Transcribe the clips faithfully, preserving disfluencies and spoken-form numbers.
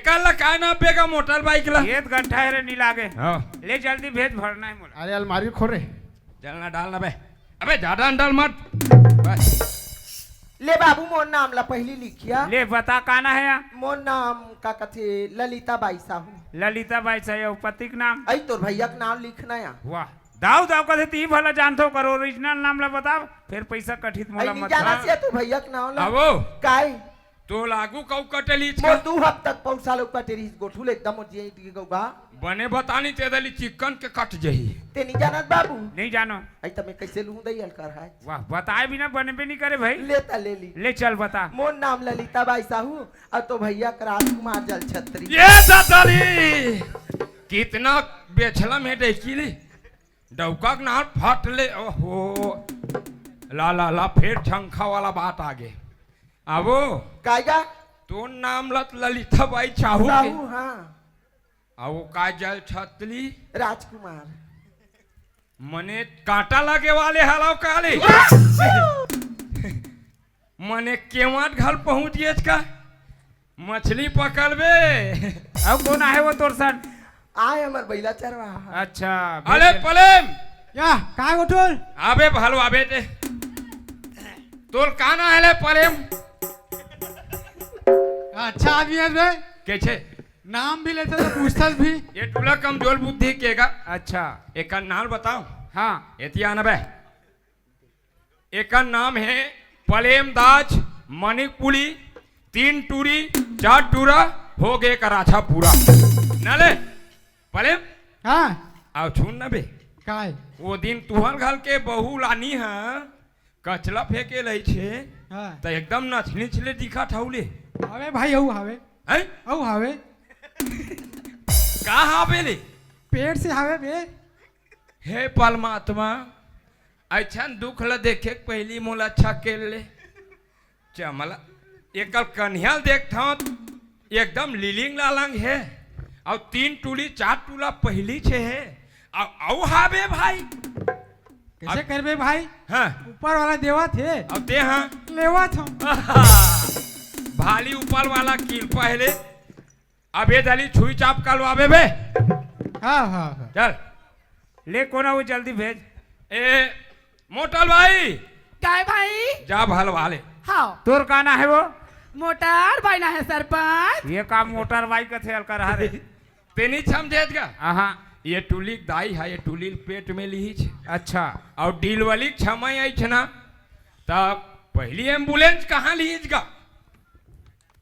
कल ला काय ना बेगा मोटर बाइक ला? ये तो गंठा है रे, नी लागे। हाँ। ले जल्दी भेज, भरना है मोला। अरे अलमारी खोल रे। जल ना डाल ना बे। अबे ज्यादा अंडल मत। बस। ले बाबू, मोर नाम ला पहिली लिखिया। ले बता, का ना है या? मोर नाम का कथे, ललिता बाई साहू। ललिता बाई साहू, पति के नाम? अई तोर भैया के नाम लिखना या। वाह, दाऊ दाऊ कथे, ती भला जानथो करो, ओरिजिनल नाम ला बता, फिर पैसा कठित मोला अई नी मत जाना बता। से तोर भैया के नाम ला। अबो। काय? तो लागू कऊ कटलीच मोर का? दू हफ्ता के पौसा लो कटे रहिस गोठू ले एकदम मोर जिया इटकी गऊ गा। बने बता नी ते दली चिकन के कट जही। ते नी जानत बाबू? नहीं जानो। अई तमे कैसे लूं दई हल्का रहा है। वाह, बताए बिना बनबे नहीं करे भाई। ले ता ले ली। ले चल बता। मोर नाम ललिता बाई साहू और तो भैया का राजकुमार जल छत्री। ये ददली! कितना बेछलम है देखी ली। डौका के नाम फट ले, ओहो। ला, ला, ला, फिर झंखा वाला बात आगे। आबो। कायगा? तोर नाम लत ललिता बाई चाहू के। साहू, हाँ। आ वो का जल छतली? राजकुमार। मने कांटा लगे वाले हलाव काले। मने केवाट घल पहुंच गेच का? मछली पकड़बे। अब कौन आहे वो तोर सन? आए हमर बैला चरवाहा। अच्छा, अले भेज। पलेम। या, काय उठुल? आबे भलवा बेटे। तोर का ना है ले पलेम? अच्छा आदमी है बे। कैसे? नाम भी लेते तो पूछता भी। ये टूला कमजोर बुद्धि के गा। अच्छा। एक नाम बताओ। हाँ। एतिया ना बे। एकर नाम हे पलेमदास मणिकपुरी, तीन टूरी, चार टूरा, हो गे कराछा पूरा। न ले, पलेम? हाँ। आओ छुन न बे। काय? वो दिन तुहर घर के बहू लानी हा, कचला फेंके लई छे, हाँ। त एकदम नछनी छले दिखा ठाउले। हवे भाई, हऊ हवे। हैं? हऊ हवे। का हावे ले? पेट से हवे बे। हे परमात्मा, अइसन दुख ल देखे के पहिली मोला अच्छा कर ले। चमला, एकर कन्हैया ल देखथंव, एकदम लिलिंग लालंग हे, अउ तीन टूली चार टूला पहिली छे हे, अउ, अउ हाबे भाई। कैसे अब करबे भाई? हाँ। ऊपर वाला देवत हे। अब दे हाँ। लेवत हूँ। भाली ऊपर वाला कृपा हे ले। अब ये दली छुई चाप कलवाबे बे। हाँ, हाँ, हाँ। चल। ले कोना वो जल्दी भेज। ए, मोटल भाई। काय भाई? जा भलवा ले। हाँ। तोर का ना हे वो? मोटर बाई ना हे सरपंच। ये का मोटर बाई कथे अलकर हरे? तेनी छम देत का? आहा। ये टुली के दाई हे, ये टुली ल पेट में लिहिच। अच्छा। अउ डिलवली के छमई आइच ना, तब पहिली एम्बुलेंस कहाँ लिहिच का?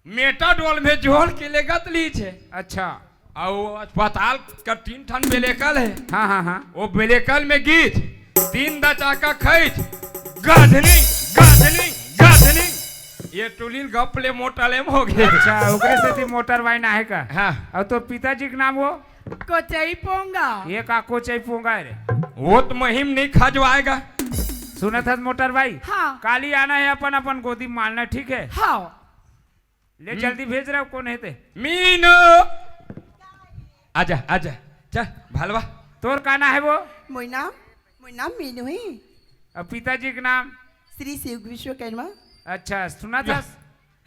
मेटाडोल में जोड़ के लेगत लीच हे। अच्छा। अउ अस्पताल का तीन ठन बेलेकल हे। हाँ, हाँ, हाँ। वो बेलेकल में गीच, तीन दचाका खइच, गधनी, गधनी, गधनी। ये टुलील गप ले मोटलेम हो गे। अच्छा, ओकरे सेती मोटर वाइन आहे का? हाँ। अउ तोर पिताजी के नाम वो? कोचई पोंगा। ये का कोचई पोंगा हे रे? वो तो महीम नहीं खजवाएगा। सुनत हस मोटर भाई? हाँ। काली आना हे अपन, अपन गोदी मारना, ठीक हे? हाँ। ले हम्म। जल्दी भेज रहा हूँ, कौन हे ते? मीनू, आजा, आजा, चल, भलवा। तोर का ना हे वो? मोर नाम, मोर नाम मीनू हे। अउ पिताजी के नाम? श्री शिव विश्वकर्मा। अच्छा, सुनत हस?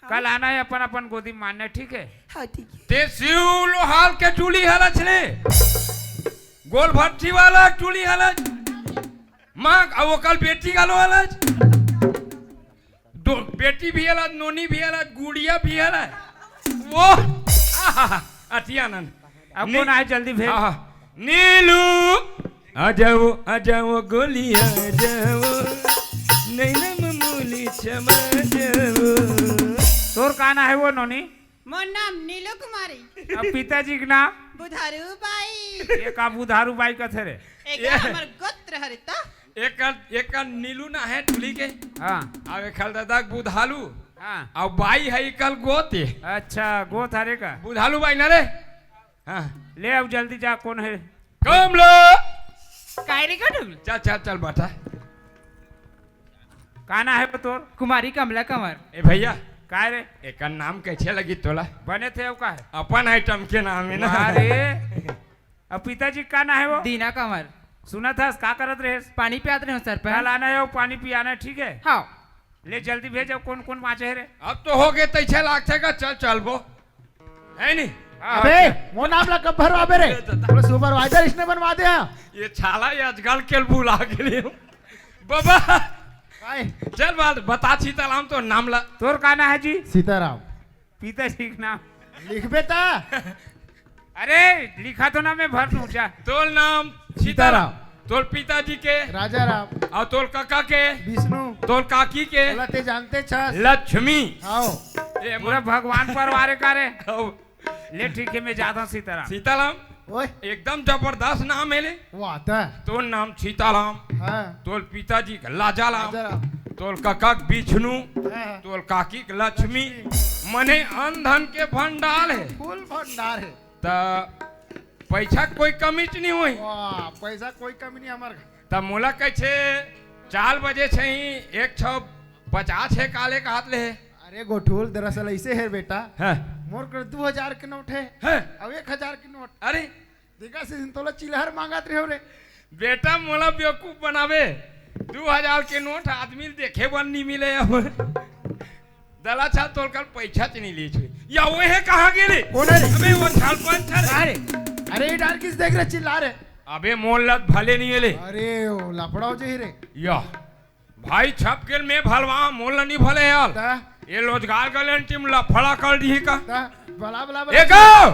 हाँ। कल आना हे अपन, अपन गोदी मारना, ठीक हे? हाँ, ठीक हे। ते शिव लोहार के टुली हलच ले, गोल भट्टी वाला टुली हलच, माँ, अउ ओकर बेटी घलो हलच। दो, बेटी भी अलग, नोनी भी अलग, गुड़िया भी अलग। वो, आहा, अति आनंद। अब नी-, कौन आए, जल्दी भेज। हाँ, हाँ। नीलू, आ जाओ, आ जाओ, गोली आ जाओ, नैना ममूली छमा जाओ। तोर का ना हे वो नोनी? मोर नाम नीलू कुमारी। अब पिताजी के नाम? बुधारू बाई। ये का बुधारू बाई कथे रे? एका ये हमर गोत्र हरे त। एकर, एकर नीलू ना हे टुली के। हाँ। अब एखल दादा के बुधालू। हाँ। अब बाई हे एकर गोत। अच्छा, गोत हरे का? बुधालू बाई ना रे। हाँ। ले अब जल्दी जा, कौन हे? कमला। काय रे गडू? चल, चल, चल, बता। का ना हे तोर? कुमारी कमला कंवर। ए भैया। काय रे? एकर नाम कैसे लगी तोला? बने थे, अउ का हे? अपन आइटम के नाम हे ना। अरे। अब पिताजी का ना हे वो? दीना कंवर। सुनत हस, का करत रहेस? पानी पियात रहेंव सरपंच। कल आना हे, वो पानी पियाना, ठीक हे? हाँ। ले जल्दी भेज, अब कौन कौन बाँचे हे रे? अब तो हो गे, तैसे लागथे का, चल चलबो, हे नी? अबे, मोर नाम ला कब भरवाबे रे? अरे दादा। तोला सुपरवाइजर इसने बनवा दे हा। ये छाला ये आजकल के भुला गेले। बाबा, काय? चल बात बता सीताराम तोर नाम ला। तोर का नाम हे जी? सीताराम। पिताजी के नाम। लिखबे ता? अरे, लिखा तो ना मैं भर दूं, जा। तोर नाम सीताराम। सीताराम। तोर पिताजी के? राजा राम। अउ तोर कका के? विष्णु। तोर काकी के? ओला ते जानते छस। लक्ष्मी। आओ। ये पूरा भगवान परवार हे का रे? आओ। ले ठीक हे, मैं जात हंव सीताराम। सीताराम, ओए। एकदम जबरदस्त नाम हे ले। वाह, त। तोर नाम सीताराम, हाँ। तोर पिताजी के लाजाराम, लाजाराम। तोर कका के विष्णु, हाँ। तोर काकी के लक्ष्मी, लक्ष्मी। मने अन धन के भंडार हे। फुल भंडार हे। त पैसा के कोई कमी च नहीं होही। वाह, पैसा कोई कमी नहीं हमर घर। त मोला कइसे चार बजे छही एक छव पचास हे काले कहत ले हे। अरे गोठुल, दरअसल अइसे हे बेटा, हाँ। मोर कर दू हजार के नोट हे, हाँ। अउ एक हजार के नोट। अरे। देखा से तोला चिल्लहर मांगत रहे हो रे। बेटा, मोला बेवकूफ बनाबे, दू हजार के नोट आदमी ल देखे बर नहीं मिले अब। दला छाल तोर कर पैसा च नहीं लीच हुई। या वो हे कहाँ गेले? कौन हे रे? अबे वो छाल पंच हे रे। अरे, अरे ये डार किस देख रहे चिल्ला रहे? अबे मोर लत भले नहीं हे ले। अरे वो लफड़ा हो जाही रे। या भाई छप गेल मैं भलवा, मोर ला नहीं भले यार। ता? ये रोजगार गारंटी में लफड़ा कर दी का? ता? बला, बला, बला। ए गाओ!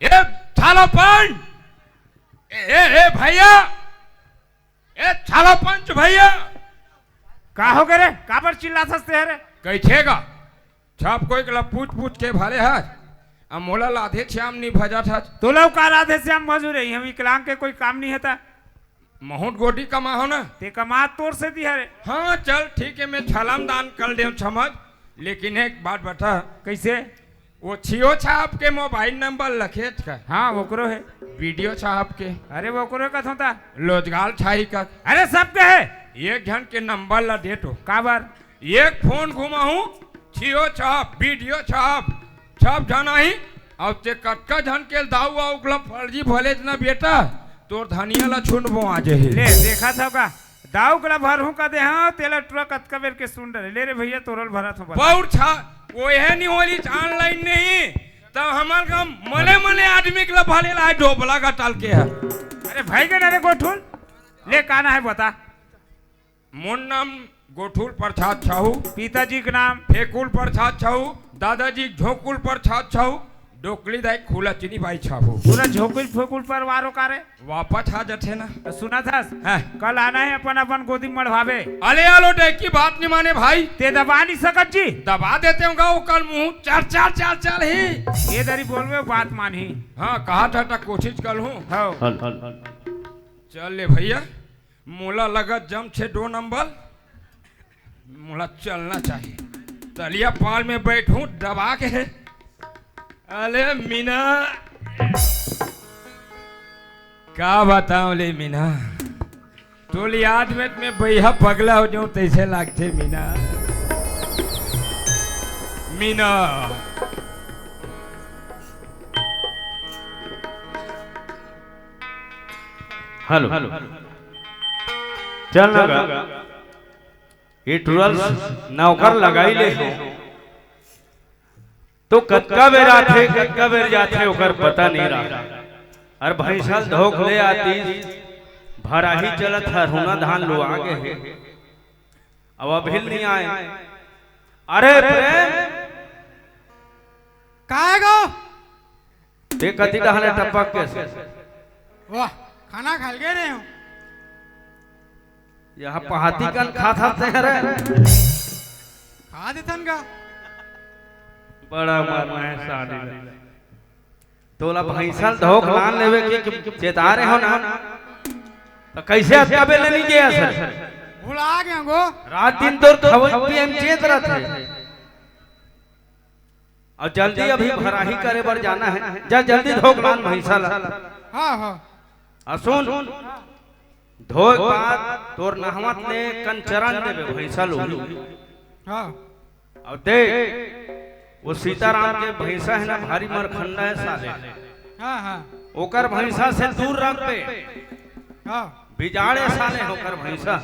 ए छाला पंच! ए, ए, ए भैया! ए छाला पंच भैया! का हो गे रे? काबर चिल्लात हस ते रे? कइसे गा? छप कोई के ला पूछ पूछ के भले हस। अब मोला राधे श्याम नहीं भजत हस। तोला का राधे श्याम भजू रे? हम विकलांग के कोई काम नहीं हे ता। महूँ गोटी कमाहूँ ना। ते कमा तोर से दिया रे। हाँ, चल ठीक हे, मैं छाला म दान कर देव समझ, लेकिन एक बात बता। कइसे? वो छियो छाप के मोबाइल नंबर लखेच का? हाँ, ओकरो हे। वीडियो छाप के? अरे, ओकरो कथों ता। रोजगार छाही का? अरे, सबके हे। एक झन के नंबर ला दे तो। काबर? एक फोन घुमाहूँ, छियो छाप, वीडियो छाप, छप झन आही, अउ ते कतका झन के दाऊ अउ ओकला फर्जी भलेच ना बेटा, तोर धनिया ला छुंडबो आ जाही। ले, देखत हव का? दाऊ ओकला भरहूँ का दे, हाँ, तेला टुरा कतका बेर के सुन डरे। ले रे भैया, तोरल भरत हूँ बता। पौर छा, वो यह नहीं होली, online नहीं, त हमर का मले मले आदमी के ला भले ला ढोबला का टाल के हे। अरे भाई के ना रे गोठुल, ले का ना हे बता। मोर नाम गोठुल प्रसाद साहू। पिताजी के नाम? फेकुल प्रसाद साहू। दादाजी झोंकुल प्रसाद साहू। डोकली दाई खुला चीनी बाई साहू। पूरा झोंकुल फेकुल परवार हो का रे? वापस आ जाथे ना। तो सुनत हस? हाँ। कल आना हे अपन अपन गोदी मढ़वाबे। अले आलो डे की बात नहीं माने भाई। ते दबा नहीं सकत जी। दबा देते हूँ गा, वो कल मुँह चार चार चार चार ही। ये दरी बोलबे बात मानही। हाँ, कहा था ता कोशिश कर हूँ। हाँ। चल ले भैया। मोला लगत जम छे दो नंबर, मोला चलना चाहिए। तलिया पाल में बैठूं दबा के। अले मीना, का बताऊं ले मीना, तोर याद में मैं बइहा पगला हो जाऊं तइसे लागथे मीना। मीना। हेलो। चल ना गा। ये टुरल नौकर लगाई ले हो। तो कतका बेर आथे, कतका बेर जाथे, ओकर पता नहीं रहा। अरे भैंसा ल धोख ले आती, भराही चलत हरहुना धान लुआ गे हे। अब अभी नहीं आए। अरे प्रेम। काय गो? ते कति डहले टपक के से? वाह, खाना खा ले रहे हो? यहाँ पहाती कन खा था ते रे। खा देथन का? बड़ा मरना हे साली ला। तोला भैंसा ल धोख लान लेवे के, के चेता रहे हो ना? तो कैसे अतका बेर ले नहीं गया सर? भुला गया गो। रात दिन तोर खवई पिए में चेत रहते। अउ जल्दी अभी भराही करे बर जाना हे। जा जल्दी धोख लान भैंसा ला। हाँ, हाँ। अउ सुन, धोए के बाद तोर नहवत ले कन चरन देबे भैंसा ल। हाँ। अउ देख, वो सीताराम के भैंसा हे ना, भारी मरखंडा हे साले। हाँ, हाँ। ओकर भैंसा से दूर रखबे। हाँ। बिजाड़े साले ओकर भैंसा।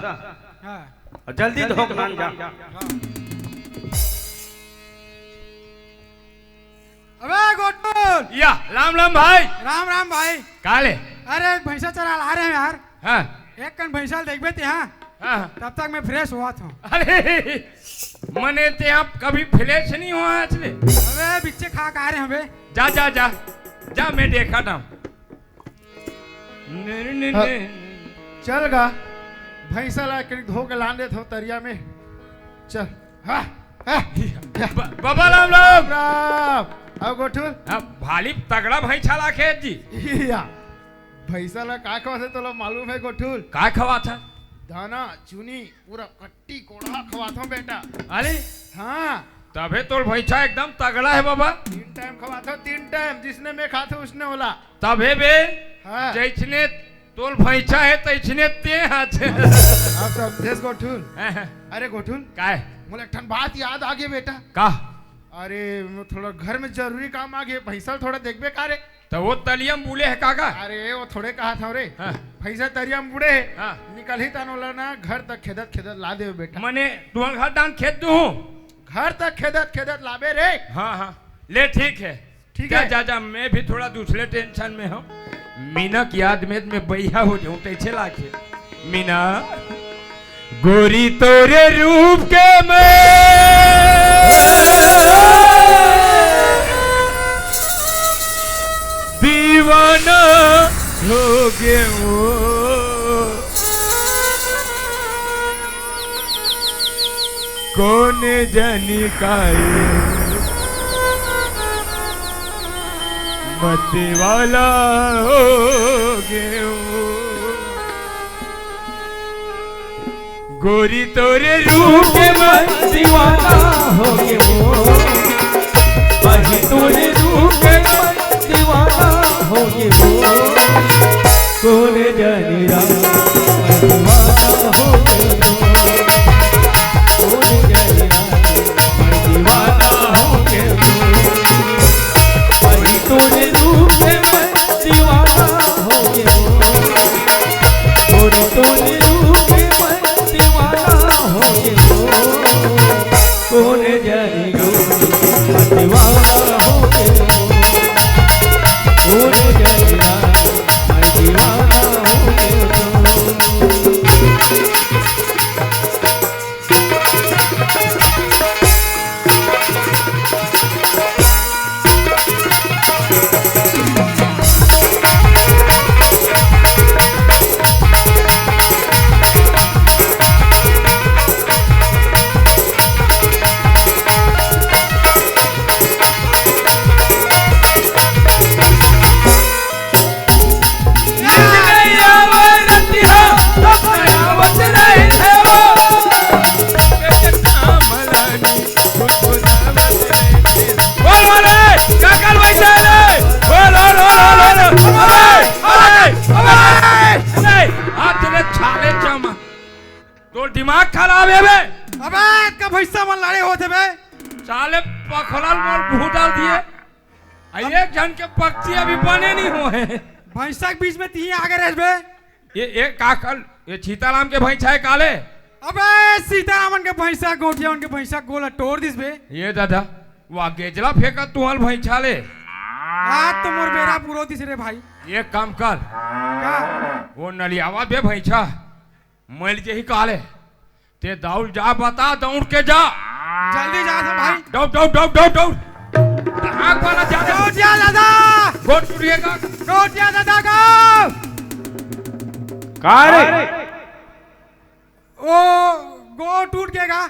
हाँ। अउ जल्दी धोख लान जा। हाँ। अबे गोटू, या, राम राम भाई। राम राम भाई। का ले? अरे, भैंसा चरा ला रहे हैं यार। हाँ। एक कन भैंसा ल देखबे ते, हाँ? हाँ। तब तक मैं fresh होवत हँव। अरे, मने ते आप कभी fresh नहीं हुआ आज ले? अबे, बिच्चे खा के आ रहे हैं बे। जा, जा, जा। जा, मैं देखत हँव। ने, ने, ने, हाँ। ने। चल गा, भैंसा ला कनी धो के लान देत हँव तरिया में। चल। हाँ, हाँ। ब-, बाबा राम राम। राम। अब गोठू। अब भारी तगड़ा भैंसा लाखे जी। या। भैंसा ला का खवाथे तोला मालूम हे गोठू? का खवाथे? दाना, चुनी, पूरा कट्टी कोड़ा खवाथँव बेटा। अरे? हाँ। तभे तोर भैंसा एकदम तगड़ा हे बाबा। तीन time खवाथँव, तीन time, जिसने मैं खाथँव उसने ओला। तभे बे, हाँ। जैसने तोर भैंसा हे, तैसने ते हस। अब समझेस गोठुन। हाँ, हाँ। अरे गोठुन, काय? मोला एक ठन बात याद आ गे बेटा। का? अरे, मोर थोड़ा घर में जरूरी काम आ गे, भैंसा ल थोड़ा देखबे का रे? त वो तरिया म बूड़े हे काका? अरे, वो थोड़े कहत हँव रे। हाँ। भैंसा तरिया म बूड़े हे। हाँ। निकलही तहाँ ओला ना घर तक खेदत खेदत ला देबे बेटा। मने तुम्हर घर दान खेद दूँ? घर तक खेदत खेदत लाबे रे। हाँ, हाँ। ले ठीक हे। ठीक जा, हे। जा, जा, मैं भी थोड़ा दूसरे tension में हँव। मीना के याद में मैं बइहा हो जाहूँ, तैसे लागे। मीना, गोरी तोरे रूप के मैं दीवाना हो गे हूँ। कोन जनी काय मत वाला हो गे हूँ। गोरी तोरे रूप के मैं दीवाना हो गे हूँ। अही तोरे रूप के मैं दीवाना हो गे हूँ। कोन जनी राम दीवाना हो गे हूँ। कोन जनी राम दीवाना हो गे हूँ। अही तोरे रूप के मैं दीवाना हो गे हूँ। गोरी तोरे रूप के मैं दीवाना हो गे हूँ। कोन जनी रूप दीवाना हो गे हूँ। कोन जनी राम दीवाना हो गे हूँ। बोल, बोल, ए, का काल बैठा है रे? बोल, बोल, बोल, बोल, बोल। अबे, अबे, अबे, अबे, आज तेरे छाले चमा। तोर दिमाग खराब हे बे। अबे, का भैंसा मन लड़े होथे बे? साले पखलल मोर मुंह डाल दिए। आ, एक झन के पक्षी अभी बने नहीं होहे। भैंसा के बीच में तिही आगे रह बे। ये, ये का कल, ये सीताराम के भैंसा हे काले? अबे, सीतारामन के भैंसा, गोठिया मन के भैंसा गोला टोर दिस बे। ये दादा, वा गेजला फेंकत तुहल भैंसा ले। आज तो मोर बेरा पुरो दिस रे भाई। ये काम कर। का? वो नलियावा बे भैंसा, मइल जेही काले। ते दौड़ जा, बता, दौड़ के जा। जल्दी जा था भाई। दौड़, दौड़, दौड़, दौड़, दौड़। आग वाला जा रे। दौड़ जा दादा। गोड़ टूट गया का? गोड़ जा दादा का? का रे? ओ, गोड़ टूट गया का?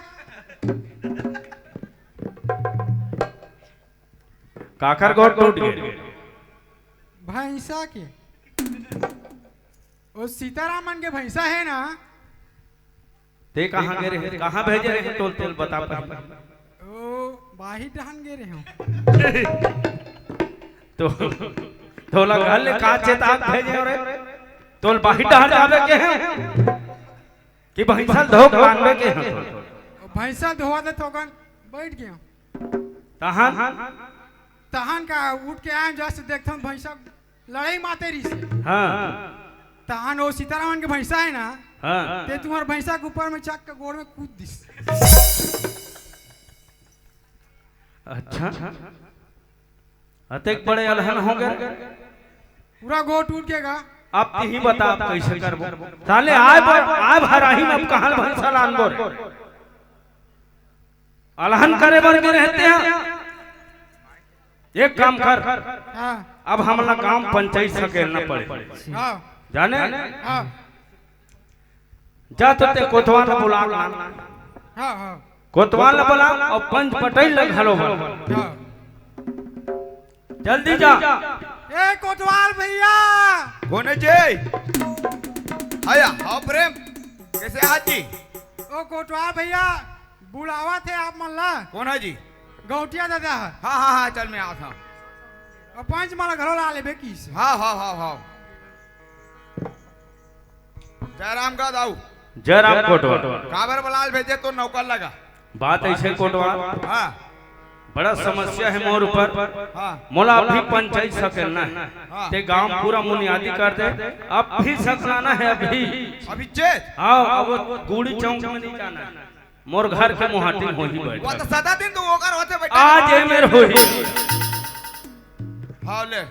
काकर गोड़ टूट गया? भैंसा के। ओ सीतारामन के भैंसा हे ना? ते कहाँ गे रहे? कहाँ भेजे रहे? तोल, तोल बता पहले। ओ, बाहिर डहन गे रहे हूँ। तो, तोला घर ले का चेतान भेजे हो रे? तोल बाहिर डहन जाबे के हे? कि भैंसा धो के लानबे के हे तोल? ओ, भैंसा धोवा दे थोकन, बैठ गया। तहन? तहन का उठ के आए, जस्ट देखथन भैंसा लड़ाई माते रहिस हे। हाँ। तहन ओ सीतारामन के भैंसा हे ना, हाँ। ते तुम्हर भैंसा के ऊपर में चक के गोड़ में कूद दिस। अच्छा। अतेक बड़े अलहन हो गए। पूरा गोठ टूट के गा। अब तिही बता, अब कैसे करबो? साले आय बर, आय भराही में अब कहाँ ले भैंसा लानबो रे? अलहन करे बर के रहते हैं। एक काम कर, हाँ। अब हमला गांव पंचायत सकेलना पड़े। हाँ। जाने? हाँ। जा तो ते कोतवाल ला बुला ला। हाँ, हाँ। कोतवाल ला बुला अउ पंच पटइल ला घलो बुला। हाँ। जल्दी जा। ए कोतवाल भैया। कोन हे जी? आया, हाँ प्रेम, कैसे आजी? ओ कोतवाल भैया, बुलावत हे आप मन ला। कोन हे जी? गौटिया दादा हे। हाँ, हाँ, हाँ, चल मैं आत हँव। अउ पंच मन ला घलो ला लेबे किस। हाँ, हाँ, हाँ, हाँ। जयराम का दाऊ। जयराम कोटवाल। काबर बलाल भेजे तो नौकर लगा। बात ऐसे कोटवाल। हाँ। बड़ा समस्या हे मोर ऊपर। हाँ। मोला अभी पंचायत सकेलना हे। हाँ। ते गांव पूरा मुनियादी कर दे। अभी सकलाना हे अभी। अभी चेत? हाँ, अब वो गुड़ी चौक में नहीं जाना हे। मोर घर के मुहाटी में होही बैठक। वो तो सदा दिन तो ओकर होथे बैठक। आज ए मेर होही। हाँ, ले।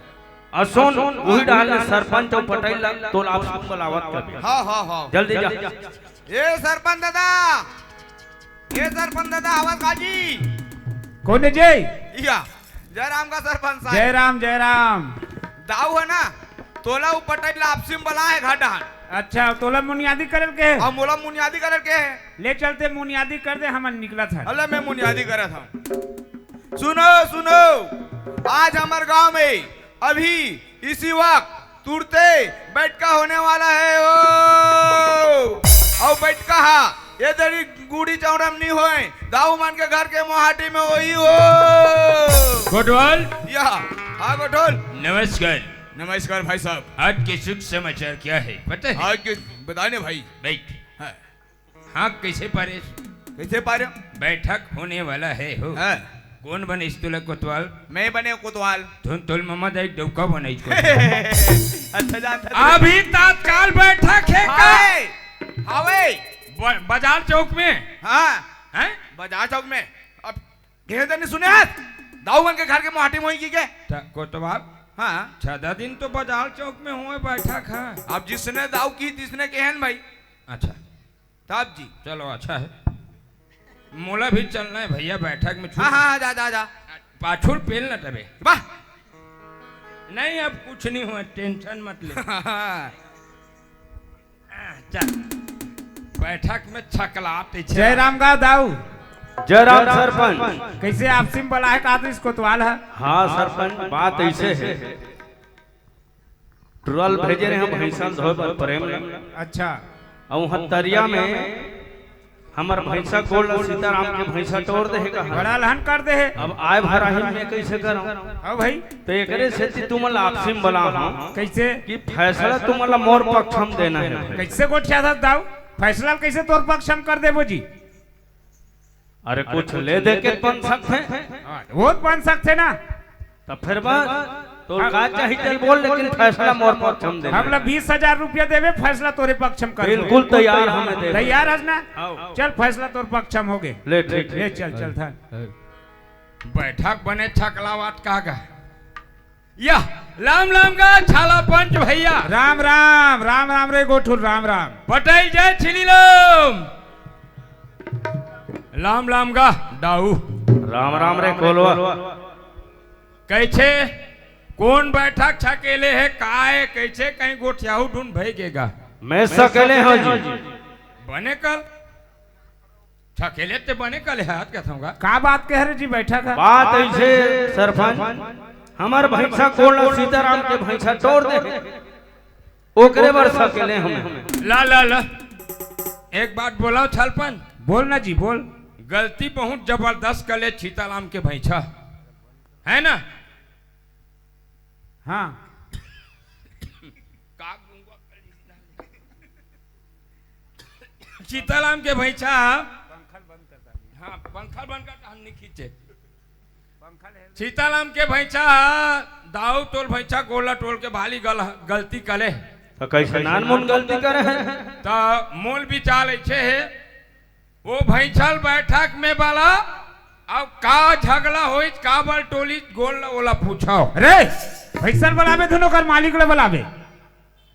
असन, उही डाहर ले सरपंच अउ पटइल ला तोला आपसे बुलावत कर। हाँ, हाँ, हाँ। जल्दी जा। ए सरपंच दादा, ए सरपंच दादा, आवाज काजी। कोन हे जी? या, जयराम का सरपंच साहब। जयराम, जयराम। दाऊ हे ना, तोला उ पटइल ला आपसी में बलाए हे घर डाहर। अच्छा, तोला मुनियादी करे के हे? अउ मोला मुनियादी करे के हे। ले चलते मुनियादी कर दे, हमन निकलत हन। अले मैं मुनियादी करत हँव। सुनो, सुनो, आज हमर गांव में अभी इसी वक्त तुरते बैठका होने वाला हे ओ। अउ बैठका हा ए दरी गुड़ी चौड़ा में नहीं होय, दाऊ मन के घर के मोहाटी में होही ओ। कोटवाल। या, हाँ कोटवाल। नमस्कार। नमस्कार भाई साहब। आज के शुभ समाचार क्या है पता है? आज के बताने भाई। बैठ। हाँ। हाँ, कैसे पारे? कैसे पारे? बैठक होने वाला है हो। हाँ। कोन बने इस तुला कोतवाल? मैं बने कोतवाल। धुन तुल ममा दाई डौका बने इसको। अच्छा जानता था। अभी तत्काल बैठक है का? हावे, हावे। ब-, बाजार चौक में? हाँ। हैं? बाजार चौक में। अब घेर देने सुने हाथ। दाऊ मन के घर के मोहाटी में होही के? त-, कोतवाल? हाँ। छदा दिन तो बाजार चौक में होय बैठक हे। अब जिसने दाऊ की, तिसने के हे न भाई। अच्छा। तब जी। चलो, अच्छा हे। मोला भी चलना हे भैया बैठक में। हाँ, हाँ, जा, जा, जा। पाछू ल पेल न तबे। वाह। नहीं, अब कुछ नहीं होय, tension मत ले। चल, बैठक में छकलात हे। जयराम का दाऊ। जयराम सरपंच। कैसे आपसी में बलाए हे का तो इस कोतवाल हे? हाँ सरपंच, बात ऐसे हे। टुरा ल भेजे रहे हम भैंसा ल धोए बर प्रेम ल। अच्छा। अउ उहाँ तरिया में हमर भैंसा गोड़ ल सीताराम के भैंसा टोर दे हे कहा। बड़ा अलहन कर दे हे। अब आय भराही में कैसे करँव? हाँ भाई। त एकरे सेती तुमन ल आपसी में बलाए हँव। कैसे? कि फैसला तुमन ल मोर पक्ष में देना हे। कैसे गोठियाथस दाऊ? फैसला ल कैसे तोर पक्ष में कर देबो जी? अरे कुछ ले दे के बन सकथे। हाँ, वो बन सकथे ना। त फेर बस, तोर हाँ। का चाही चल बोल, लेकिन फैसला मोर पक्ष में दे। हमला बीस हजार रुपया देबे, फैसला तोरे पक्ष में कर। बिल्कुल तैयार हँव मैं देबे। तैयार हस ना? हाँ। चल, फैसला तोर पक्ष में होगे। ले, ठीक, ले, ठीक। चल, चल, धर। बैठक बने छकलावत का गा। या, लाम लाम गा छाला पंच भैया। राम राम, राम राम रे गोठुल, राम राम। पटइल जय छिली लोम। लाम लाम गा दाऊ। राम राम रे कोलवा। कैसे कोन बैठक छकेले हे, का हे, कैसे कहीं गोठियाहू ढूंढ भई गे गा? मैं सकेले हँव जी। बने कल छकेले ते बने कले हाथ कथों गा। का बात कहे रे जी, बैठक हे? बात ऐसे सरपंच, हमर भैंसा गोड़ ल सीताराम के भैंसा टोर दे, ओकरे बर सकेले हँव। ला, ला, ला। एक बात बोलँव छाला पंच। बोल ना जी, बोल। गलती बहुत जबरदस्त कले सीताराम के भैंसा, हे ना? हाँ। का गुंगवा कर ली? सीताराम के भैंसा। हाँ, पंखा बंद कर, हम नहीं खींचे। सीताराम के भैंसा, दाऊ तोर भैंसा गोड़ ल टोर के भाली गल-, गलती कले। त कैसे नानमुन गलती करे हे? त मोर विचार ऐसे हे, ओ भैंसा ल बैठक में बला, अब का झगड़ा होइस, काबर टोलिस, गोल ला ओला पूछव। अरे, भैंसन बलाबे धुन, ओकर मालिक ला बलाबे।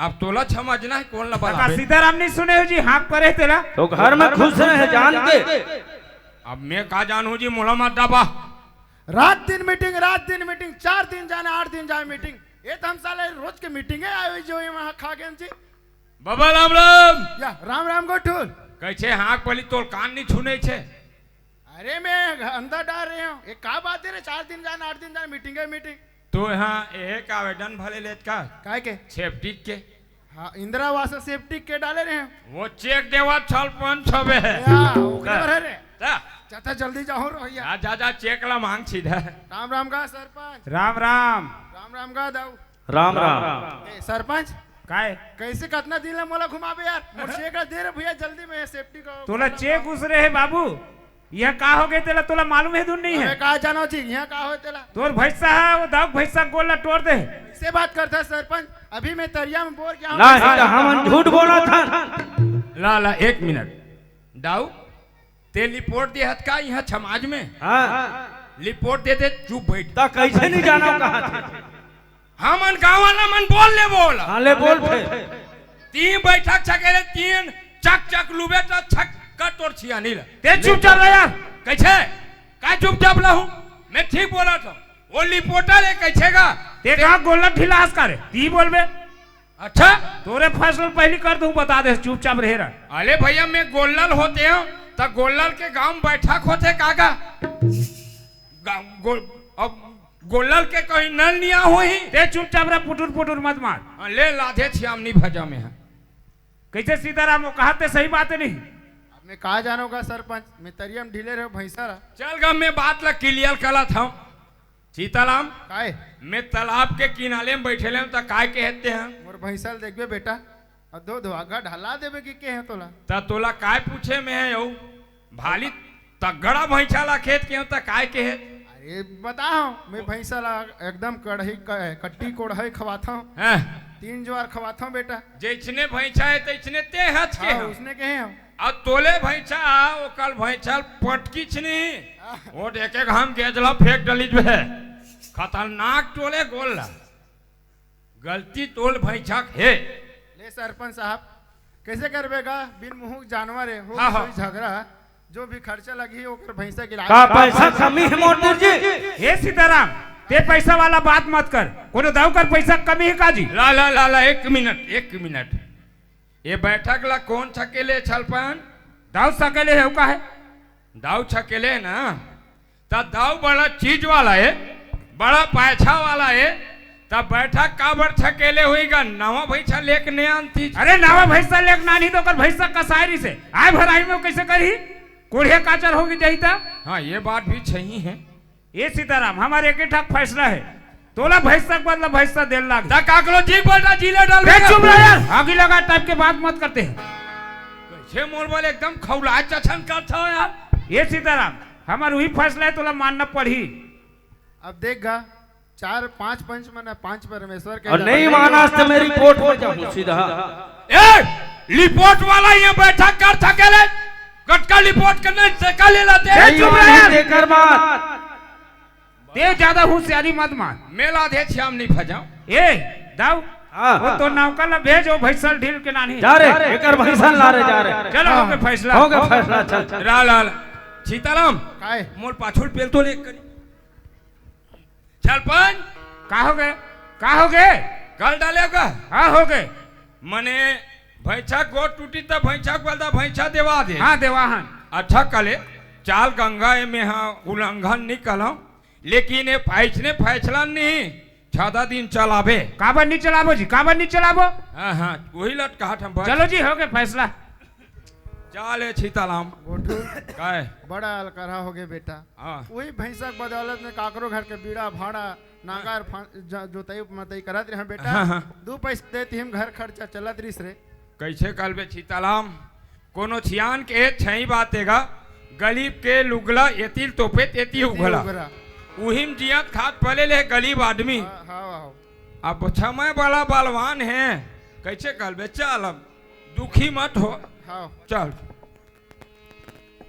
अब तोला समझना हे कोन ला बलाबे। सीताराम नहीं सुने हो जी, हाँक परे तेला। तो घर में खुश रहे जान के। अब मैं का जानहूँ जी, मोला मत डाबा। रात दिन मीटिंग, रात दिन मीटिंग, चार दिन जाना, आठ दिन जाए मीटिंग। ये तो हम साले रोज के मीटिंग हे, आए हुए जो ये वहाँ खा गए जी। बाबा राम राम। या राम राम गोठुल। कैसे हाँक पली, तोर कान नहीं छूने छे। अरे मैं अंदर डाल रहे हूँ। ये का बात है रे, चार दिन जाना, आठ दिन जाना, मीटिंग हे मीटिंग। तो यहाँ एक आवेदन भले लेत का? काय के? सेप्टिक के। हाँ, इंदिरा आवास सेप्टिक के डाले रहे हैं। वो चेक देवा छल पाँच सौ बे है। या, ओकरे बर है रे। ता? चाचा जल्दी जाओ रे भैया। जा, जा, जा, चेक ला मांग सीधा। राम राम का सरपंच। राम राम। राम राम का दाऊ। राम राम। ए, सरपंच। काय? कैसे कतना दिन ला मोला घुमाबे यार? मोर चेक ला दे रे भैया जल्दी में, सेप्टिक का तोला चेक उस रहे बाबू। यह का हो गए तेला, तोला मालूम हे धुन नहीं हे? अबे का जानो जी, यहाँ का हो तेला? तोर भैंसा हे, वो दाऊ भैंसा गोल ला टोर दे। कैसे बात करता है सरपंच? अभी मैं तरिया में बोर गया हूँ। नहीं तो हमन झूठ बोला था। ला, ला, एक मिनट। दाऊ, ते रिपोर्ट दे हत का यहाँ समाज में? हाँ। रिपोर्ट दे दे, चुप बैठ। ता कैसे नहीं जाना कहा था? हमन गाँव वाला मन बोल ले बोल। हाँ, ले बोल फेर। तीन बैठक छकेले, तीन चक चक लुबे त छक कर तोर छिया नहीं ला। ते चुपचाप रह यार। कैसे? का चुपचाप रहूं? मैं ठीक बोला था। वो रिपोर्टर है, कैसे का? ते कहा गोल्लर ढीला हस का रे? ती बोलबे। अच्छा? तोरे फैसला पहली कर दूं, बता दे, चुपचाप रहे रहा। अरे भैया, मैं गोल्लर होते हूँ, तो गोल्लर के गांव में बैठक होते काका? गा-, गो-, अब गोल्लर के कहीं नल निया होही। ते चुपचाप रह, पुटुर पुटुर मत मार। हाँ, ले लाधे छियामनी भजा में है। कैसे सीताराम, वो कहा ते सही बात है नहीं? अब मैं का जानोगा सरपंच, मैं तरिया में ढीले रहे भैंसा रहा। चल गा, मैं बात ला क्लियर कला था। सीताराम, काय? मैं तालाब के किनारे में बैठे ले हूँ, त काय कहते हैं? मोर भैंसा ल देखबे बेटा, और दो धोआगा ढला देबे कि के है तोला? त तोला काय पूछे में है यो? भाली तगड़ा भैंसा ला खेत के हो त काय के है? अरे बताओ, मैं भैंसा ला एकदम कढ़ई क-, कट्टी कोढ़ई खवाता हूँ। हाँ। तीन ज्वार खवाता हूँ बेटा। जैसने भैंसा है तैसने ते हथ के हाँ, हो। उसने के हो। आ तोले भैंसा, ओकर भैंसा पटकीच नहीं। हाँ। वो देखे हम गेजला फेंक डलीज बे। खतरनाक टोले गोल ला। गलती तोल भैंसा के हे। ले सरपंच साहब, कैसे करबे गा? बिन मुँह जानवर है, हो हाँ, हाँ। कोई झगड़ा, जो भी खर्चा लगी ओकर भैंसा के इलाज का कर। पैसा कमी है मोटू जी? हे सीताराम, ते पैसा वाला बात मत कर, कोनो दाऊ कर पैसा कमी है का जी? ला, ला, ला, ला, एक मिनट, एक मिनट। ये बैठक ला कौन छकेले छलपन? दाऊ छकेले है, का है? दाऊ छकेले ना, त दाऊ बड़ा चीज वाला है, बड़ा पैसा वाला है, त बैठक काबर छकेले होई गा? नवा भैंसा लेके नहीं आनती। अरे नवा भैंसा लेके ना आनी तो ओकर भैंसा कसायरी से आय भराई में कैसे करही? कोढ़िया काचर होगी जाही त। हाँ, ये बात भी सही है। ए सीताराम, हमर एके ठक फैसला हे, तोला भैंसा के बदला भैंसा देल लाग। त काकरो जी बोल रहा, जी ले डाल बे बेटा। चुप रह यार, आगी लगा टाइप के बात मत करते हैं। कैसे मोर बल एकदम खौला चछन करता हो यार। ए सीताराम, हमर उही फैसला हे, तोला मानना पड़ही। अब देख गा, चार पांच पंच मन, पांच परमेश्वर के और नहीं माना तो मैं रिपोर्ट में जाऊं सीधा। ए, रिपोर्ट वाला ये बैठक कर थकेले, गटका रिपोर्ट करने से का ले लाते हैं? ए, चुप रह यार। तेकर बात। ते ज्यादा होशियारी मत मार। मेला दे श्याम नहीं फजाओ। ए, दाऊ, हाँ। वो तो नौका ला भेज, वो भैंसा ढील के नानी। जा रे, एकर भैंसा ला रे, जा रे। चलो, हाँ। होगे फैसला। होगे फैसला, चल, चल। रा लाल, सीताराम, काय? मोर पाछुल पेल तो ले करी। सरपंच। का होगे? का होगे? कल डाले का? हाँ, होगे। मने भैंसा गोड़ टूटी त भैंसा के बदला भैंसा देवा दे। हाँ, देवाहन। अच्छा कले, चाल गंगा ए में हाँ उल्लंघन नहीं कलम, लेकिन ये फैसले फैसला नहीं, ज्यादा दिन चलाबे। काबर नहीं चलाबो जी, काबर नहीं चलाबो? हाँ, हाँ, वही लट कहा हम बस। चलो जी, होगे फैसला। चाल ए छीतालाम। गोठू। काय? बड़ा अलकरहा होगे बेटा। हाँ। वही भैंसा के बदौलत में काकरो घर के बीड़ा भाड़ा नांगर फा-, ज-, जोतई मतई करत रहे बेटा। हाँ, हाँ। दू पैसा देत ही हम घर खर्चा चलत रिस रे। कैसे कलबे छीतालाम? कोनो छियान के छई बात एगा, गलीब के लुगला एतिल तोपे तेती एती उघला। उघला। उहिम जियत खात पले ले गलीब आदमी। हाँ, हाँ, हाँ। अब समय बड़ा बलवान है, कैसे कलबे? चल अब दुखी मत हो। हाँ। चल।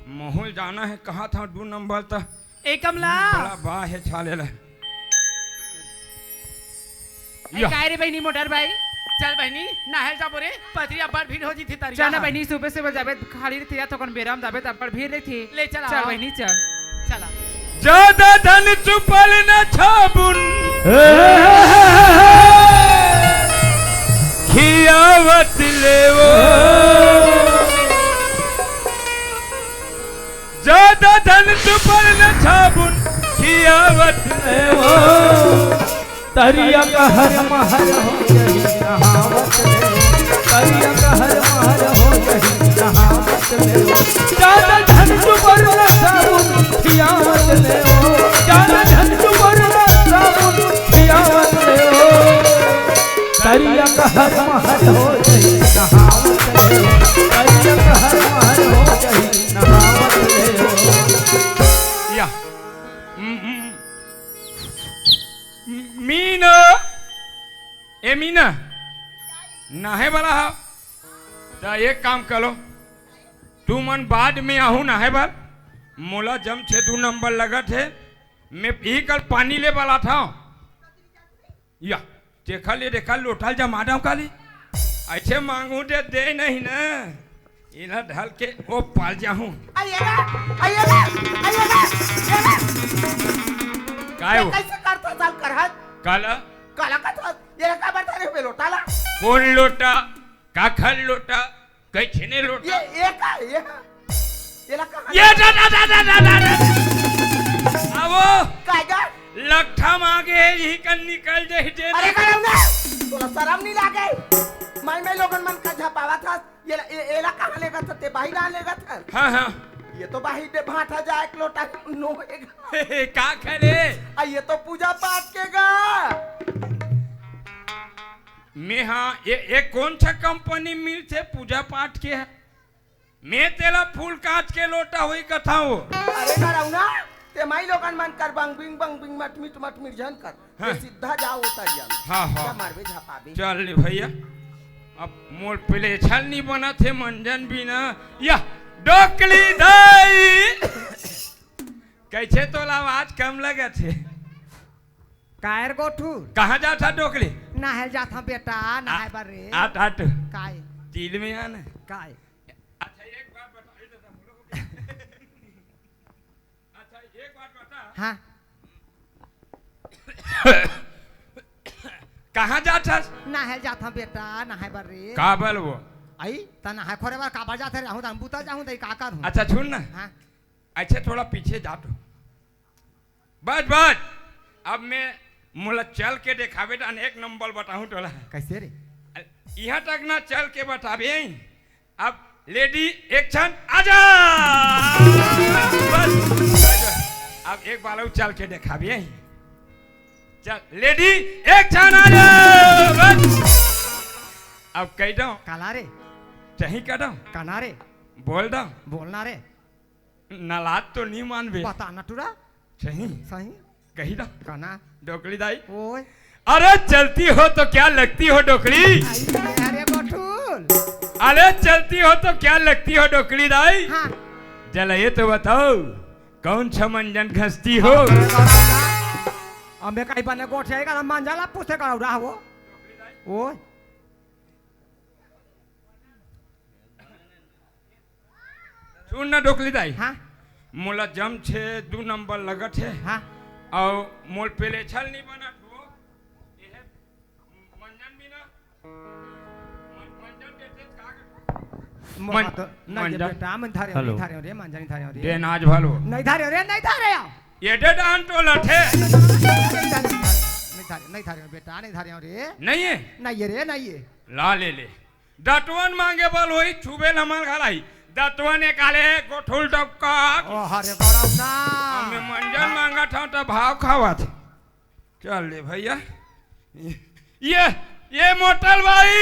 महूल जाना है, कहा था दू नंबर त ए कमला। बड़ा बा हे छाले ला। ए, या। काय रे बहिनी मोटर बाई? चल बहिनी, नहाय जाबो रे, पथरी अब्बड़ भीड़ हो जथे तरिया चल ना ह। बहिनी, सुबह सुबह जाबे, खाली रहिथे या थोकन बेरा म जाबे त अब्बड़ भीड़ रहिथे। ले चल चल आओ। बहिनी, चल। चला। जादा धन चुपल न छाबुन। खियावत लेवो। जादा धन चुपल न छाबुन। खियावत लेवो। तरिया कहर महर हो जही नहावत ले। तरिया कहर महर हो जही नहावत ले। जादा झंझुबर न साबुन खियावत ले। जादा झंझुबर न साबुन खियावत ले। तरिया कहर महर हो जही नहावत ले। तरिया कहर महर हो जही नहावत ले। या। हम्म, हम्म। मीना, ए मीना, नहाय वाला हा, त एक काम करो, तुमन बाद में आहू नहाय बर, मोला जम छे दू नंबर लगत हे, मैं इही कल पानी ले वाला था। या, तेखर ले देखा लोटा ल जमा दंव काली, अइसे मांगहूं दे, दे नहीं ना। एला ढल के ओ पार जाहूं। आइएगा, आइएगा, आइएगा, आइएगा। काय हो? कैसे करता साल करहत? काला? काला का था? ये का बता रहे हो लोटा ला? कोन लोटा? काखर लोटा? कैसे ने लोटा? ये, ये का? ये, ये ला कहाँ ये ले? दा, दा, दा। आवो। काय गा? लट्ठा मांगे हे, यही कन निकल जाही जे। अरे गरम ना, तोला शरम नहीं लागे? मैं, मैं लोगन मन का झपावा था। ये ला, ये, ये ला कहाँ लेगत हस? ते बाहिर आ लेगत हस? हाँ, हाँ। ये तो बाहिर दे भांठा जाए एक लोटा नो हेगा। का करे? आ, ये तो पूजा पाठ के गा। मैं हाँ, ये, ये कौन सा कंपनी मिलथे पूजा पाठ के हे? मैं तेला फूल कांच के लोटा होई कथाओ। अरे डरावना, ते माई लोगन मन कर बंग बिंग बंग बिंग मट मिट मट मिट झन कर। हाँ। ते सीधा जाओ तरिया में। हाँ, हाँ। जा मारबे, झपाबे। चल ले भैया, अब मोर प्लेछल नहीं बनत हे मंजन बिना। या, डोकली दाई। कैसे तोला आवाज कम लगत हे? कायर गोठू? कहाँ जात हा डोकली? नहाय जात हा बेटा, नहाय आ, बर रे। आट, आट। काय? तिल में आना। काय? अच्छा, एक बात बता, ये तो हम लोग को अच्छा, एक बात बता। हाँ। कहाँ जात हस? नहाय जात हूँ बेटा, नहाय बर रे। काबर वो? आई, त नहाय खोरे बर काबर जात हे? रहूँ त हम बुता जाहूँ, त का करहूँ? अच्छा, सुन ना। हाँ। अच्छा, थोड़ा पीछे जा तू। बस, बस। अब मैं मोला चल के देखाबे त अनेक नंबर बताहूँ तोला। कैसे रे? इहाँ तक ना चल के बताबे। अब lady action, आजा। बस, बस, बस। अब एक बार अउ चल के देखाबे। चल, lady action, आजा। बस। अब कह दो। काला रे? सही कह दो। काना रे? बोल दो। बोलना रे। नलात तो नहीं मानबे। बता ना टुरा। सही। सही। कही ना। काना। डोकली दाई। ओए। अरे चलती हो तो क्या लगती हो डोकली? आई, अरे बटुल। अरे चलती हो तो क्या लगती हो डोकली दाई? हाँ। जला ये तो बताओ, कौन सा मंजन घसती हो? अबे काई बने गोठिया का मंजन ला पूछे का उड़ा हो। ओए। सुन ना डोकली दाई। हाँ। मोला जम छे दू नंबर लगत हे। हाँ। अउ मोर पेले छल नहीं बनत हो। ये हे मंजन भी ना। मन-, मंजन देते का के-, मन-, तो, नहीं, मंजन। बेटा, मैं धारे, हेलो। नहीं धारे रे, मंजन नहीं धारे रे। दे नाच भलो। नहीं धारे रे, नहीं धारे। ये दे डान तो लठे। नहीं धारे, नहीं धारे, नहीं धारे बेटा, नहीं धारे रे। नहीं है? नहीं है रे, नहीं है। ला ले ले। दतवन मांगे बल होई, छुबे ल हमर घर आई। दतवन एकाले गोठुल डबका। ओ, हरे गरम ना। हमें मंजन मांगत हूँ, तो भाव खावत। चल ले भैया। ये, ये मोटल भाई।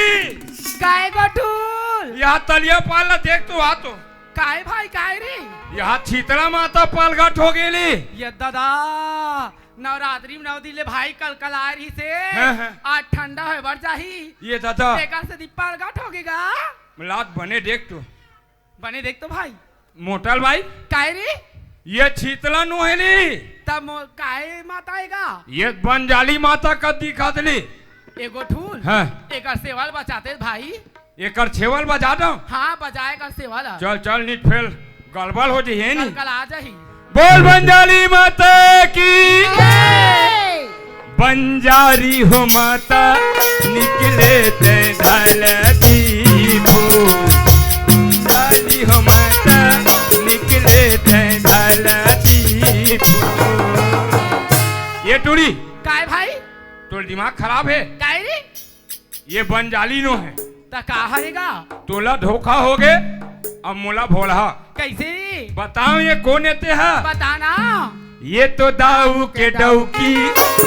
काय गोठुल? यहाँ तलिया पाल ला देख तो आ तो। काय भाई, काय रे? यहाँ शीतला माता पलगट हो गेली। ये दादा, नवरात्रि में नौ दिन ले भाई कलकलाए रहिसे। हाँ, हाँ। आज ठंडा होय बर जाही। ये दादा। तेकर से दीप परगट होगे गा। लात बने देख तो। बने देख तो भाई। मोटल भाई। काय रे? ये शीतला नोहे ली। तब मो-, काहे माता आएगा? ये बंजाली माता का दिखत ली। एगो ठूल। हाँ। एकर सेवल बचाते भाई। एकर सेवल बजा दो। हाँ, बजाए एकर सेवल। चल, चल, नित फेल गड़बड़ हो जाही, है नी? कल, कल आ जाही। बोल बंजाली माता की। जय। बंजारी हो माता निकले ते ढाल दीपो। बंजारी हो माता निकले ते ढाल दीपो। ये टूरी। काय भाई? तोर दिमाग खराब है? काय रे? ये बंजाली नोहे। त का हरे गा? तोला धोखा होगे, अब मोला भोलहा। कैसे? बताओ ये कोन एते हा? बताना। ये तो दाऊ के डौकी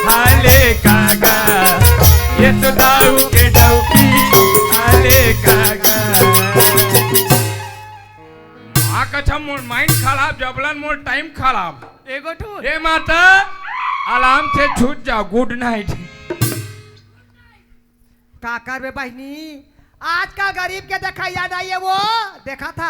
हाले कागा, ये तो दाऊ के डौकी हाले कागा। माँ कसम मोर mind खराब, जबलन मोर time खराब। एगो ठो। ए माता, आराम से छूट जाओ, good night। का करबे बहिनी, आजकल गरीब के देखइया नहीं है वो। देखा था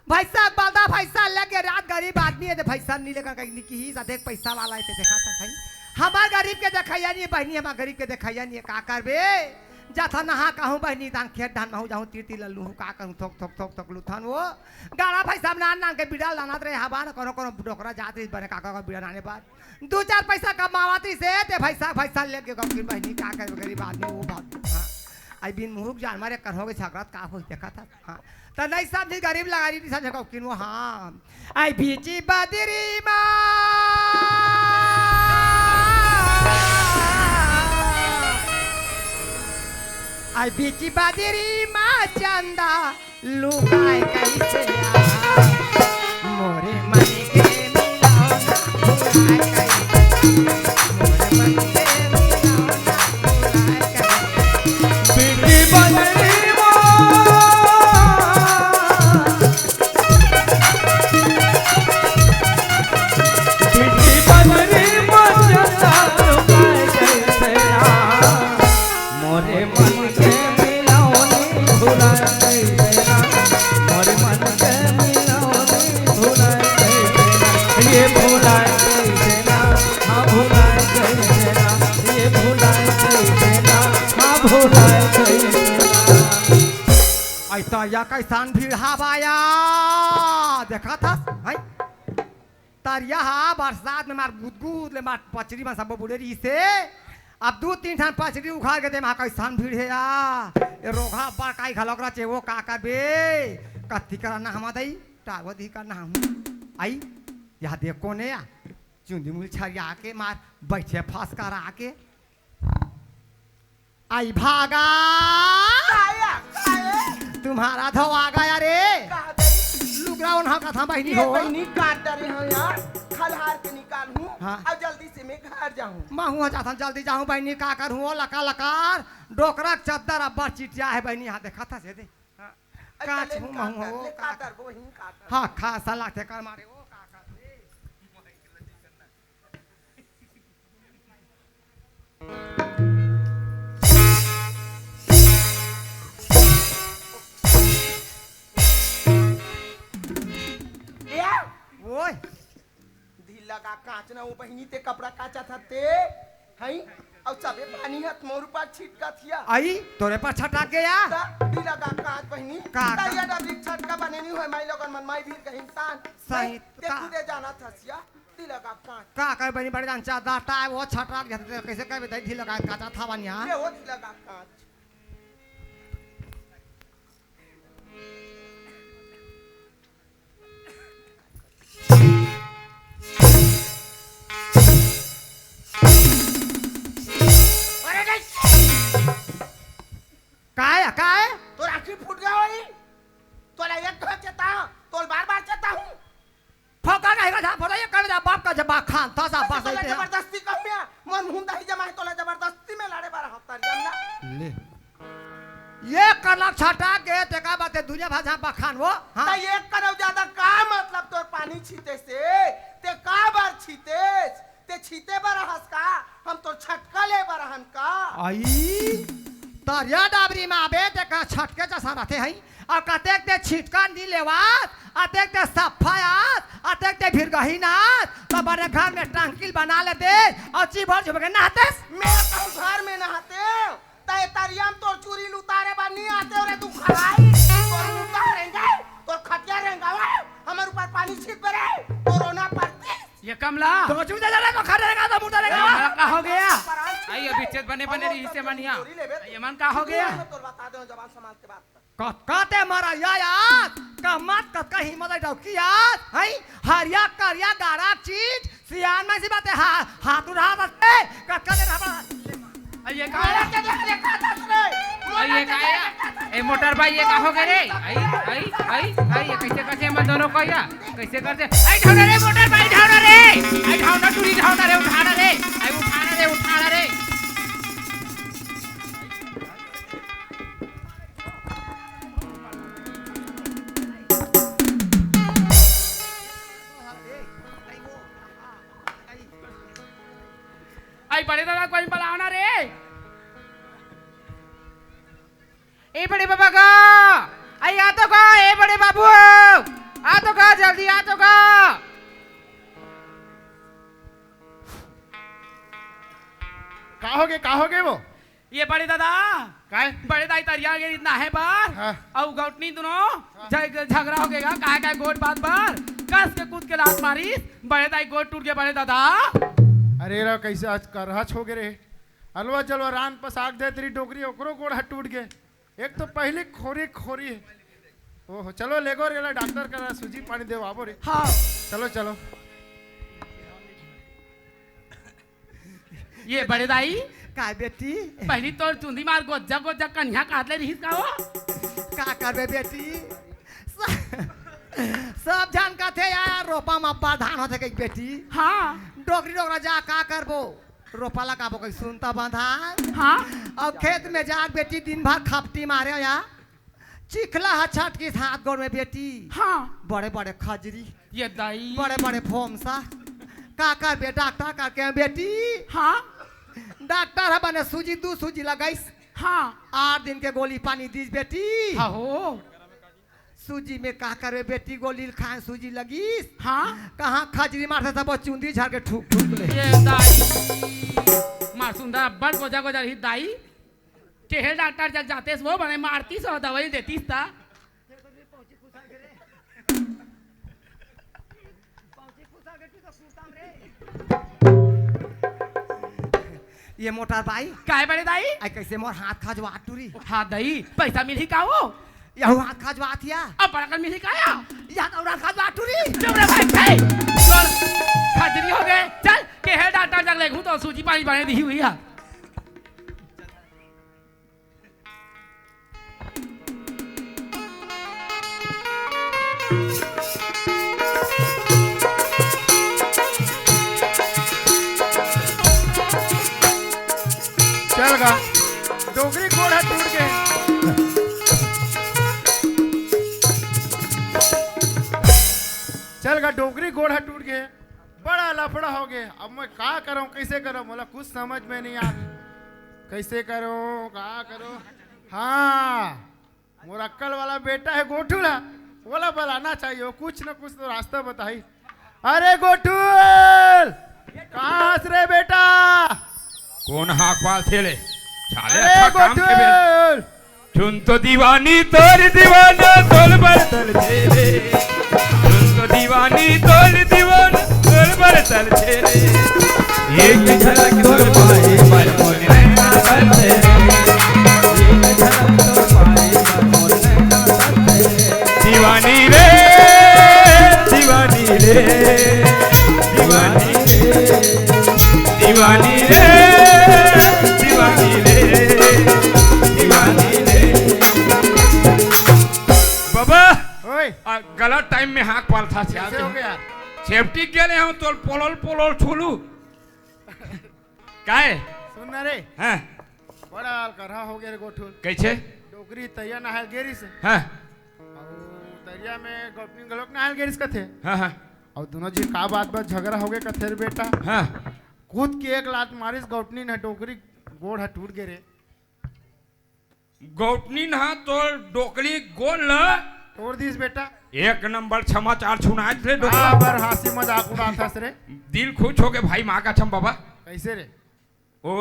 भैंसा, बंदा भैंसा लेके रात गरीब आदमी है, तो भैंसा नहीं लेकर कहीं निकी ही सा देख पैसा वाला है, तो देखा था सही। हमार गरीब के देखइया नहीं है बहिनी, हमार गरीब के देखइया नहीं है, का करबे? जाथा नहा कहूँ बहिनी, धान खेत धान महूँ जाहूँ, तीर तीर लल्लू हूँ, का करूँ, थोक थोक थोक थोक लुथन वो। गाड़ा भैंसा में नान नान के बिड़ा लानत रहे, हवा न कोनो कोनो डोकरा जात रही बने काका का बिड़ा नाने बाद। दू चार पैसा कमावत रहिसे, ते भैंसा, भैंसा लेके गौकी बहिनी, का करबे गरीब आदमी, वो बात। हाँ। आई बिन मुरुक जानवर एकर होगे झगड़त, का होई देखा था। हाँ। त नहीं समझी गरीब लगारी नहीं समझे गौकी वो, हाँ। आई बीची बदरी मा, आई बीची बदरी मा चंदा लुकाय कइसे आ, मोरे मन के मिलौना भुलाय कइसे, मोरे मन के मिलौना भुलाय कइसे। बिरती बदरी मा, बिरती बदरी मा चंदा लुकाय कइसे आ, मोरे मन के मिलौनी भुलाय कइसे ना, मोरे मन के मिलौनी भुलाय कइसे ना, ये भुलाय कइसे ना, हाँ भुलाय कइसे ना, ये भुलाय कइसे ना, हाँ भुलाय कइसे ना। ऐसा या कैसन भीड़ हवाया, देखा था, हैं? तरिया हा बरसात में मार गुदगुद ले मार पचरी मन सबो बूड़े रहिसे। अब दू तीन ठन पचरी उखाड़ के दे मा कैसन भीड़ हे या। ए रोगहा अब्बड़ काई घलोक रचे वो का करबे। कत्ती करा ना हमा दई, टावर दी करना हूँ। आई, यहाँ देख कोन हे या। चुंदी मुल छरिया के मार, बैठे फस करा के। आई भागा। काया, काया। तुम्हारा धो आ गया रे। का दई? लुगरा ओन्हा कथा बहिनी ये हो। बहिनी काट डरे हो यार। खलहार के निकाल हूँ। हाँ। और जल्दी से मैं घर जाहूँ। महूँ जाथन जल्दी जाहूँ बहिनी, का करहूँ ओ लका लकार। डोकरा के चद्दर अब्बड़ चिटिया हे बहिनी, यहाँ देखा था से दे। हाँ। अरे काच ले हूँ काट महूँ डर, हो, ले का काट कर, वो ही काट कर। हाँ, खा साला थे कर मारे, ओ का कर। ए, ओए। ढीला का कांच ना वो बहिनी ते कपड़ा काचा था ते, हई? अउ सबे पानी हत मोर ऊपर छिटका थिया। आई, तोरे पर छटक गया? ता ढीला का कांच बहिनी, का, ता का? ये डबरी छटका बने नहीं होय, माई लोगन मन माई भीड़ कहिन तान। सही, ते का? खुदे जाना था सिया। ढीला का कांच। का कहे बनी बड़ी जान चाहता है, वो छटक जाते थे, कैसे कहे बताई ढीला का कांच था बनिया? ये वो ढीला का कांच। अरे नहीं। काय, काय? तोर आँखी फूट गया होई। तोला एक ठो चेता, तोल बार बार चेता हूँ। फोका नहीं का था, फोका ये कर दा बाप का जबा खान, था सा अरे बास तोला होते हैं। जबरदस्ती कहूँ या, मन मुंह दही जमा है, तोला जबरदस्ती में लड़े बार हफ्ता रिया ना। ले। ये कनक छटा के तेका बाते दुनिया भाषा बखान वो, हाँ। त एक कनक ज्यादा का मतलब तोर पानी छीते से? ते का बार छीतेस? ते छीते बर हस का? हम तोर छटका ले बर हन का? आई, तरिया डाबरी में आबे ते का छटके जैसा रहते हैं। अउ कतेक ते छिटका नी लेवास, अतेक ते सफा आस, अतेक ते फिर गही नाच, त बड़े घर में टंकी ल बना लेते अउ चिभर झुम के नहातेस। मैं कहूँ घर में नहाते, त ए तरिया में तोर चूरी ल उतारे बर नहीं आते रे, तू खराई, तोर मुंडा रेंगे, तोर खटिया रेंगावा, हमर ऊपर पानी छिट परे, कोरोना पड़ती। ये कमला। तो चुप जा रे, तो खा जाएगा, तो मुंडा ए, रेंगावा। ये का हो गया? आई, अभी चेत बने बने रही से मनिया। ये मन का हो गया? तोर बता दे, जबान संभाल के बात कर। कतका ते मरा या यार, कमत कतका हिम्मत है डौकी यार, हैं? हरिया करिया गारा चीज, सियान में सी बात है, हा-, हाथ उठा बस, ए, कतका देर हवा। अरे ये का है? अरे ये का है? ए मोटर भाई, ये का हो गया रे? आई, आई, आई, आई, ये कैसे करते हैं मन दोनों को या? कैसे करते? आई ढाउना रे मोटर भाई, ढाउना रे। आई ढाउना, टूरी ढाउना रे, उठाना रे। आई उठाना रे, उठाना रे। आई बड़े दादा, कोई बलाना रे। ए बड़े बाबा का, आई आ तो का, ए बड़े बाबू, आ तो का, जल्दी आ तो का। का हो गे, का हो गे वो? ये बड़े दादा, काय? बड़े दाई तरिया गे इतना है बार, हाँ। अउ गौटनी दोनों हाँ। झग-, झगड़ा हो गया, काहे काहे गोठ बात बार, कस के कूद के लात मारिस, बड़े दाई गोठ टूट गया बड़े दादा। अरे रा, कैसे आज करहच हो गए रे, अलवा जलवा रान पसाक दे तेरी डोकरी, ओकरो गोड़ हाथ टूट गए। एक तो पहली खोरी खोरी। ओहो, चलो लेगो रे ला डॉक्टर करा, सूजी पानी देवाबो रे। हाँ। चलो, चलो। ये बड़े दाई, काय बेटी? पहली तोर चुंदी मार गोज्जा गोज्जा कन्या काट ले रहीस का हो? का करबे बेटी? स-, सब झन कथे यार, रोपा म अब्बड़ धान होथे कही बेटी। हाँ। डोकरी डोकरा जा का करबो? रोपा लगाबो कही सुनता बंधान। हाँ। अउ खेत में जा बेटी दिन भर खपटी मारे या। चिखला ह छटकिस हाथ गोड़ में बेटी। हाँ। बड़े बड़े खजरी। ये दाई। बड़े बड़े फोमसा। का करबे डॉक्टर करके बेटी? हाँ। डॉक्टर ह बने सूजी, दू सूजी लगाइस। हाँ। आठ दिन के गोली पानी दीस बेटी। हाँ हो। सूजी में का करबे बेटी, गोली ल खाए सूजी लगिस। हाँ। कहाँ खजरी मारथे सब चुंदी झाड़ के ठूक ठूक ले। ये दाई। मार सुंदर अब्बड़ गोजा गोजा रही दाई। केहे डॉक्टर जग जातेस वो बने मारतीस अउ दवाई देतीस ता। ये मोटर बाई। काय बड़े दाई? आई कैसे मोर हाथ खजवा टूरी? हाँ दाई, पैसा मिलही का वो? यहू हाथ खजवा थिया। अब बड़ा कर मिलही का या? या तो हाथ खजवा टूरी। चुप रे भाई, भाई। चल, खजरी हो गए। चल, केहे डॉक्टर जग लेगहूँ तो सूजी पानी बने दिही हुई है। चल गा, डोकरी गोड़ ह टूट गे। चल गा, डोकरी गोड़ ह टूट गे। बड़ा लफड़ा हो गया। अब मैं का करूं, कैसे करूं, मोला कुछ समझ में नहीं आ, कैसे करूं, का करूं। हाँ, मोर अक्कल वाला बेटा है गोठुल है, ओला बुलाना चाहिए, वो कुछ न कुछ तो रास्ता बताही। अरे गोठुल, कहाँ हस रे बेटा? कौन हाक पाल थे ले? साले अरे अच्छा काम के बेल। गोठुल, सुन तो दीवानी तोर दीवाना तोल बर तल थे रे। सुन तो दीवानी तोर दीवाना तोल बर तल थे रे। एक झलक तोर पाए बर मोर नैना बरसे रे। एक झलक तोर पाए बर मोर नैना बरसे रे। दीवानी रे, दीवानी रे, दीवानी रे। दीवानी रे, दीवानी रे, दीवानी रे। बाबा, ओए। आ, गलत टाइम में हाक पाल था, कैसे हो गया? सेफ्टी के लिए हम तो पोलोल, पोलोल छूलू। काय? सुन ना रे। हाँ। बड़ा अलकरहा हो गया रे गोठुल। कैसे? डोकरी तैया नहायल गेरिस। हाँ। अउ तरिया में गौटनी घलोक नहायल गेरिस कथे। हाँ, हाँ। अउ दोनों जी का बात बस झगड़ा हो गए कथे रे बेटा। हाँ। कूद के एक लात मारिस गौटनी न डोकरी गोड़ ह टूट गे रे। गौटनी न तो डोकरी गोड़ ल तोड़ दिस बेटा। एक नंबर समाचार सुनाए रे डोकरा। हाँ, बर हंसी मजाक उड़ात हस रे। दिल खुश हो गे भाई, माँ कसम बाबा। कैसे रे? वो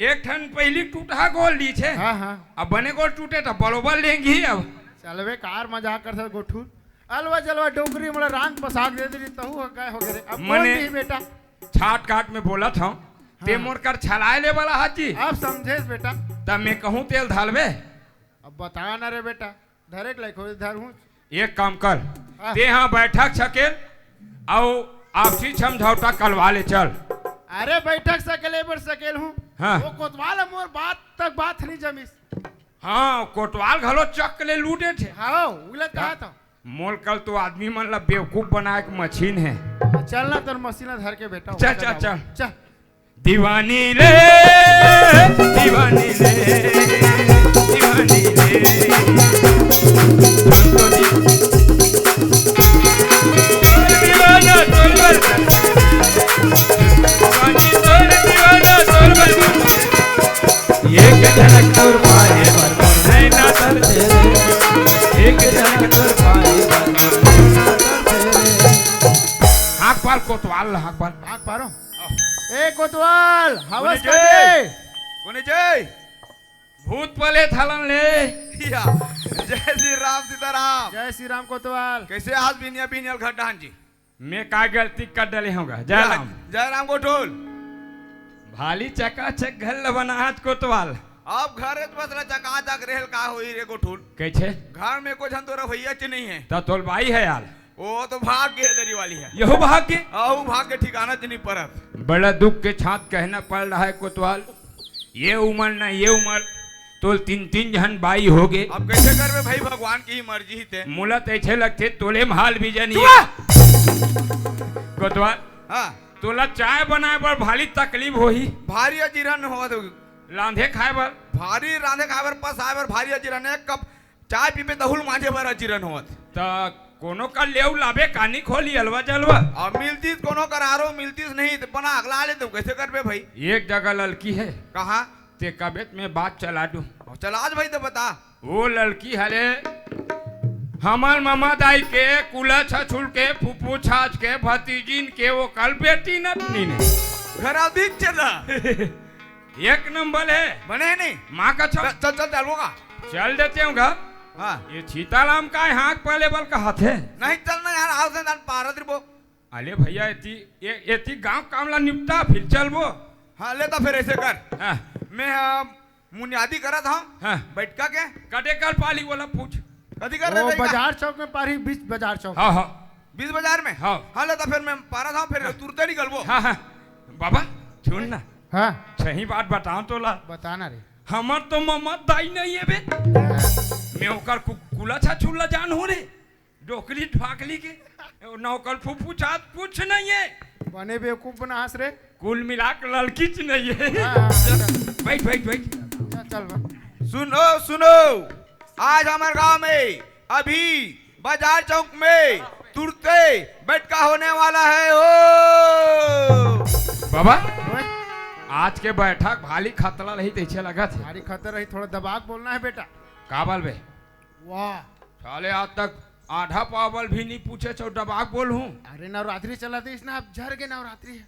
एक ठन पहिली टूटहा गोल ली छे। हाँ, हाँ। अब बने गोल टूटे त बरोबर लेंगी अब। चलवे कार मजाक कर सर गोठू। अलवा जलवा डोकरी मोला रांग पसाक दे दे तहू हो गए हो गए रे। अब मने बोल दी बेटा। छाट काट में बोलत हूँ। ते हाँ। मोर कर छलाए ले वाला हाथ जी। अब समझेस बेटा। तब मैं कहूँ तेल धालबे। अब बता ना रे बेटा। धरे के लायक हो धर हूँ। एक काम कर, हाँ। ते हाँ बैठक सकेल अउ आपसी समझौता करवा ले चल। अरे बैठक सकेल, ए बर सकेल हूँ। हाँ। वो कोतवाल मोर बात तक बात नहीं जमीस। हाँ, कोतवाल घलो चक ले लूटे थे। हाँ, उगलत कहा था। मोल कल तो आदमी मन ला बेवकूफ बनाए के मशीन है। चल ना, तोर मशीन ला धर के बेटा, चल, चल, चल। चल। दीवानी रे, दीवानी रे, दीवानी रे। दीवाना तोर बर। दीवानी तोर दीवाना तोर बर। एक झलक तोर पाए बर मन है ना तरसे रे। एक झलक तोर पाए बर मन है ना तरसे रे। हाँक पाल कोतवाल, हाँक पाल। हाँक पारो। ए कोतवाल, हवस कोने कटे? जय? कोने जय? भूत पले थालन ले। या, जय श्री राम सीताराम। जय श्री राम कोतवाल। कैसे आज बिनिया बिनियल घर डाहन जी? मैं का गलती कर डले होगा? जय या, राम। जय राम गोठोल। भाली चकाचक घर ल बना आज कोतवाल। अब घर बस ला चकाचक रेहल का होई रे गोठोल? कैसे? घर में कुछ हम तो रवैया च नहीं है। त तोल बाई है यार। वो तो भाग के दरी वाली है। यहू भाग के? अहू भाग के ठिकाना च नहीं परत। बड़ा दुख के साथ कहना पड़ रहा है कोतवाल, ये उम्र ना ये उम्र, तोल तीन तीन झन बाई हो गे। अब कैसे करबे भाई, भगवान की ही मर्जी ही ते। मोला तो ऐसे लगथे तोले में हाल भी जानी चुप! है। कोतवाल, हाँ। तोला चाय बनाए बर भारी तकलीफ होही। भारी अजीरन होवत होही। रांधे खाए बर। भारी रांधे खाए बर, पसाए बर भारी अजीरन। एक कप चाय पीबे तहू ल मांजे बर अजीरन होवत। त कोनो कर लेव लाबे कानी खोली अलवा जलवा। अब मिलतीस कोनो कर आरो मिलतीस नहीं त बना अगला ले तो कैसे करबे भाई? एक जगह ललकी है। कहाँ? ते कबेत में बात चला दूं। अब चला आज भाई तो बता। वो ललकी हले हमर ममा दाई के कुला छछुल के फुफू छाछ के भतीजिन के वो कल बेटी नतनी ने। घर आदि चला। एक नंबर है। बने है नहीं? माँ का छप। चल, चल, चल, चल, वो का? चल देते हूँ घर। हाँ। ये छीताराम का हाँक पाले बल का हाथ है। नहीं चलना यार, आओ से दान पारत रिबो। अले भैया, एती, ये, एती गांव काम ला निपटा, फिर चलबो। हाँ, ले तो फिर ऐसे कर। हाँ। मैं, हाँ, मुनियादी करत हूँ। हाँ। बैठका के। कटे कर पाली वाला पूछ। कथी कर रहे वो थे का? बाजार चौक में पारी, बीच बाजार चौक। हाँ, हाँ। बीच बाजार में? हाँ। हाँ, ले तो फिर मैं पारा था, फिर हाँ। तुरते निकलबो। हाँ, हाँ। बाबा, सुन ना। हाँ। सही बात बताओ तो ला। बताना रे। हमर तो ममा दाई नहीं है बे। मैं ओकर कु-, कुला छछुल्ला जान हो रे। डोकली ढाकली के, नौकर फूफू छात कुछ नहीं है। बने बेवकूफ बनास रे। कुल मिला के ललकीच नहीं है। हाँ, हाँ, हाँ। बैठ, बैठ, बैठ। चल, चल, बा। सुनो, सुनो, आज हमारे गांव में अभी बाजार चौक में तुरते बैठका होने वाला है हो। बाबा, ओए। आज के बैठक भारी खतरा रही, तैसे लगत है। भारी खतरा रही, थोड़ा दबा के बोलना है बेटा। का बोलबे? वाह। साले आज तक आधा पावल भी नहीं पूछे छो, दबा के बोलहूँ। अरे नवरात्रि चला दिस ना, अब झर के नवरात्रि है।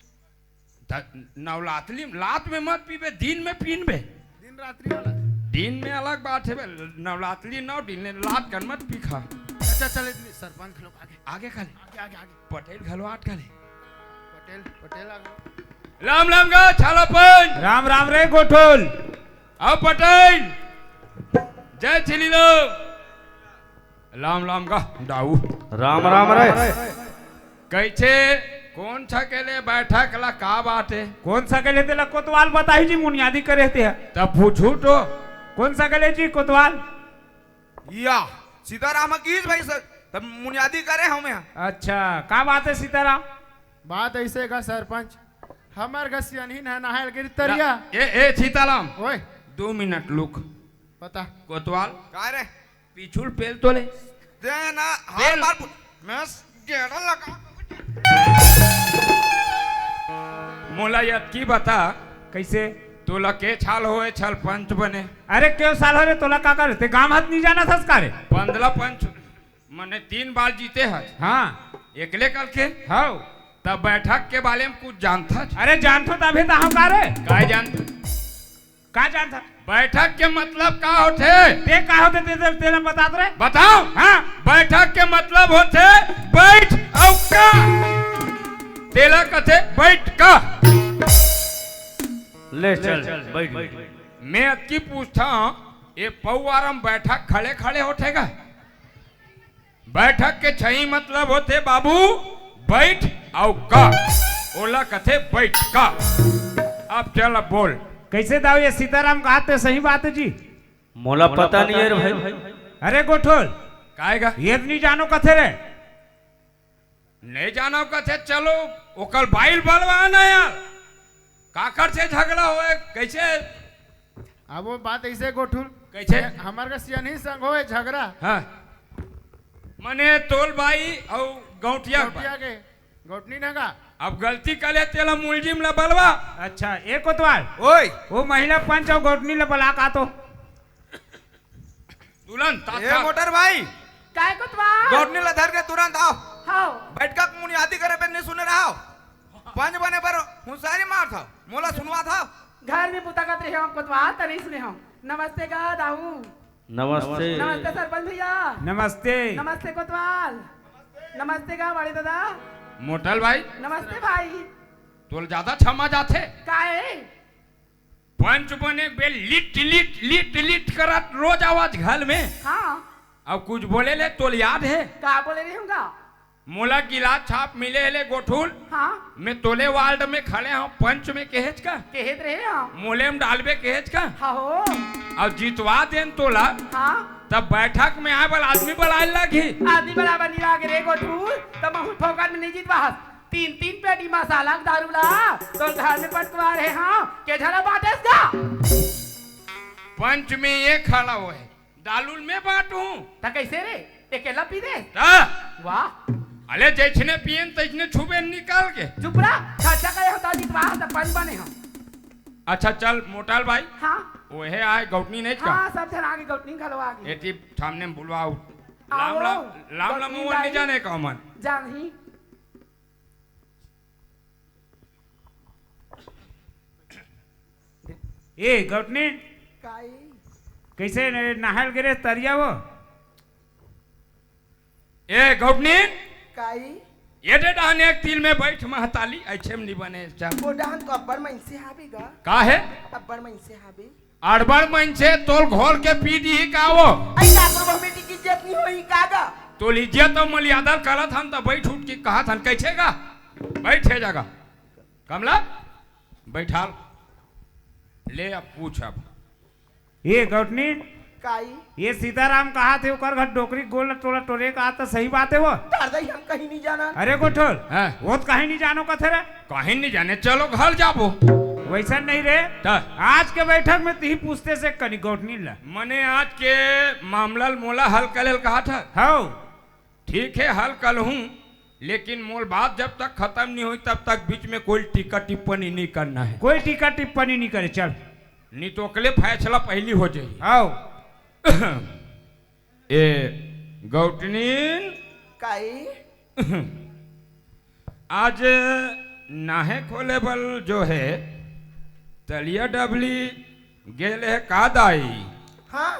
त-, नवरात्रि लात में मत पीबे, दिन में पीनबे। दिन रात्रि वाला। दिन में अलग बात है बे, नवरात्रि नौ दिन ले लात कर मत पी खा। अच्छा चल, इतनी सरपंच लोग आगे। आगे खा ले। आगे, आगे, आगे। पटेल घलो आट खा ले। पटेल, पटेल आगे। राम राम गा छालापन। राम राम रे गोठोल। अब पटेल, जय छिली लो। लाम लाम गा दाऊ। राम राम रे। कैसे? कौन सा के ले बैठक ला का बात है? कौन सा के ले तेला कोतवाल बताही जी, मुनियादी करे ते। तब पूछू तो। कौन सा के ले जी कोतवाल? या, सीताराम की भाई सर, तब मुनियादी करे हम यहाँ। अच्छा, का बात है सीताराम? बात ऐसे का सरपंच, हमर गसियन ही नहनाहल गिर तरिया। ए, ए, सीताराम, ओए। दो मिनट लुक। बता। कोतवाल। का रे? पिछुल पेल तो ले। दे ना, हार पेल। मार पु-, मैं गेड़ा लगा। मोला यतकी बता। कैसे? तोला के छाल होए, छल पंच बने? अरे, के साल हो रे, तोला का करे? ते गांव हाथ नहीं जाना था का रे? पंदला पंच। मने तीन बार जीते हस। हाँ। एकले कल के? हव। तब बैठक के बारे में कुछ जानथस? अरे जानथो तभे तो हव का रे? काय जानथस? का जानथस? बैठक के मतलब का होथे? ते का होथे ते, ते, तेला बतात रे। बताओ। हाँ। बैठक के मतलब होथे बैठ अउ का? तेला कथे बैठ का। ले चल, बैठ। मैं अतकी पूछथंव, ए पौवारम बैठक खड़े खड़े होथे का? बैठक के छही मतलब होथे बाबू, बैठ अउ का, ओला कथे बैठ का। अब चल, अब बोल। कइसे दाऊ, ये सीताराम कहाथे सही बात हे जी? मोला पता नइ हे रे भाई। अरे गोठुल, काय गा? ये नइ जानो कथे रे? नइ जानो कथे, चलो ओकर बाई ल बलवा ना यार। काकर से झगड़ा होय, कइसे? अब वो बात अइसे गोठुल, कइसे? हमर का सियनही संग होय झगड़ा। हाँ। मने तोर बाई अउ गौंटिया के गौंटिया बाई। के, गौटनी नगा। अब गलती करे तेला मुलजिम ला बलवा। अच्छा, ए कोतवाल। ओए। वो महिला पंच अउ गौटनी ला बला का तो। तुरंत, ए तत्काल। मोटर भाई। काय कोतवाल? गौटनी ला धर के तुरंत आव। हव। बैठका के मुनियादी करे पे नइ सुने रहा। पंच बने बर हुंसारी मारथव, मोला सुनवाथव। घर में बुता करत रहे हंव कोतवाल, त नइ सुने हंव। नमस्ते गा दाऊ। नमस्ते। नमस्ते सरपंच भैया। नमस्ते। नमस्ते कोतवाल। नमस्ते गा बड़े दादा। मोटल भाई। नमस्ते भाई। तोला ज्यादा छमा जाथे। काय? पंच बने बे लिट लिट लिट लिट करत रोज आवाज घर में। हाँ। अब कुछ बोले ले तोला याद हे? का बोले रहे हंव गा? मोला गिलास छाप मिले हे ले गोठुल। हाँ। मैं तोले वार्ड में खड़े हंव, पंच में कहेच का? कहेच रहे हंव। मोले में डालबे कहेच का? हाँ हो। अउ जितवा देन तोला। हाँ। तब बैठक में आय बर आदमी बलाय लागही। आदमी बलाय बर नइ लागे रे गोठुल, त महूं फोकट में नइ जितवाहस। तीन तीन पेटी मसाला के दारू ला तोर घर में पटकवा रहे हंव, के झन ला बांटेस गा? पंच में ये खड़ा होय, दारू ल मैं बांटहूं। त कइसे रे? अकेला पी दे? त? वाह। अले जइसने पियेन तइसने छुबेन निकाल के। चुप रह, खर्चा करे हंव त जितवाहस त पंच बने हंव। अच्छा चल मोटल भाई। हाँ। ओहे आय गौटनी नइ का? हाँ, सब झन आगे, गौटनी घलो आगे। एती सामने में बुलवा। लाम लाम, लाम लाम गौटनी वो नइ जाने का मन। जानही। ए गौटनी, काई? कइसे न-, नहाय ल गे रहे तरिया वो? ए गौटनी, काई? ये दे डहन एक तिल में बैठ महताली, अइसे में नइ बने, चल। वो डहन तो अब्बड़ मइनसे हाबे गा। का हे? अब्बड़ मइनसे हाबे। अड़बड़ मइनसे तोल घोल के पी दिही का वो? अइसा तो वो बेटी की इज्जत नइ होही का गा? तोल इज्जत अउ मलियादा करत हन त बैठ उठ के कहत हन, कइसे गा? बैठे जगा। कमला, बैठाल। ले अब पूछ अब। ए गौटनी, काई? ये सीताराम कहाथे ओकर घर डोकरी गोल टोला टोरे का त सही बात हे वो? दादा, हम कहीं नइ जानन। अरे गोठुल, हाँ। वो त कहीं नइ जानो कथे रे। कहीं नइ जाने, चलो घर जाबो। वइसन नइ रे। त? आज के बैठक में तिही पूछते से कनी गौटनी ला। मने आज के मामला ल मोला हल करे ल कहाथा। हव। ठीक हे, हल करहूं, लेकिन मोर बात जब तक खतम नइ होही, तब तक बीच में कोई टीका टिप्पणी नइ करना हे। कोई टीका टिप्पणी नइ करे, चल। नइ तो अकेले फैसला पहिली हो जाही। आओ। ए, गौटनीन। काई? आज नाहे खोले बर जो हे, तलिया डबली गेल हे का दाई? हाँ।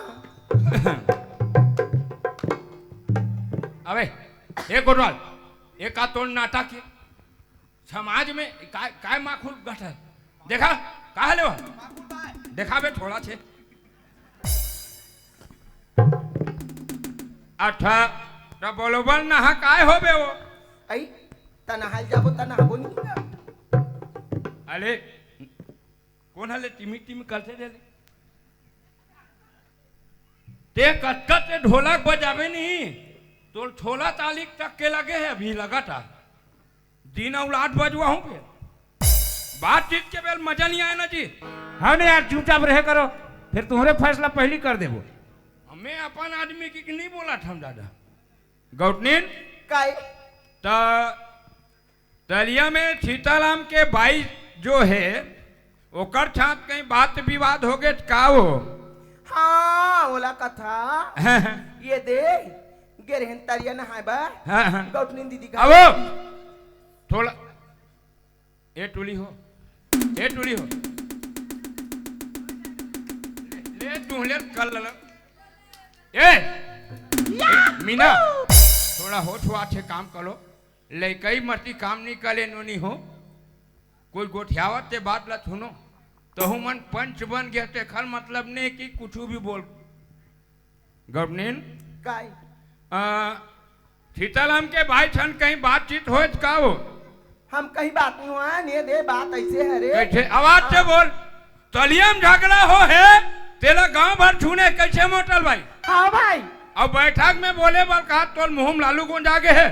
अबे, ए कोटवाल, ए का तोर नाटक हे? समाज में काय, काय माखुर गठर? देखा, का हले वो? देखा बे, थोड़ा छे। अच्छा, त बोलो बल नहा काय होबे वो? अई, त नहाल जाबो, त नहाबो नहीं ना। अरे, कोन हले टिमी टिमी करथे रे? ते कतका ते ढोलक बजाबे नहीं, तोर छोला ताली तक के लगे हे अभी लगातार। दिन अउ लात बजवाहूं फेर। बातचीत के बेर मजा नहीं आय ना जी। हाँ नहीं यार, चुपचाप रहे करो, फेर तुम्हरे फैसला पहिली कर देबो। हमें अपन आदमी की नहीं बोला था दादा। गौटनीन? काय? त तलिया में सीताराम के बाई जो हे, ओकर साथ कहीं बात विवाद होगे त का वो? हाँ, ओला कथा। ये दे, गे रहेन तरिया नहाय बर। हाँ, हाँ। गौटनीन दीदी घर। आवो। थोड़ा। ए टूली हो। ए टूली हो। ले, ले, तू ले, कर ले। ए! ए, मीना, थोड़ा होठ हुआ अच्छे काम कर लो। लइकई मती काम नहीं करे नोनी हो। कोई गोठियावत ते बात ला सुनो। तहू मन पंच बन गया, तेखर मतलब नहीं कि कुछ भी बोल। गौटनीन। काय? आ, सीताराम के भाई छन कहीं बातचीत होय त का हो? हम कहीं बात नहीं हुआ, ने दे बात ऐसे है रे। कैसे? आवाज से हाँ। बोल। तलिया में झगड़ा हो है, तेला गांव भर सुने, कैसे मोटल भाई? हाँ भाई। अब बैठक में बोले बर कहा, तोर मुंह में लालू गोंजा गे है।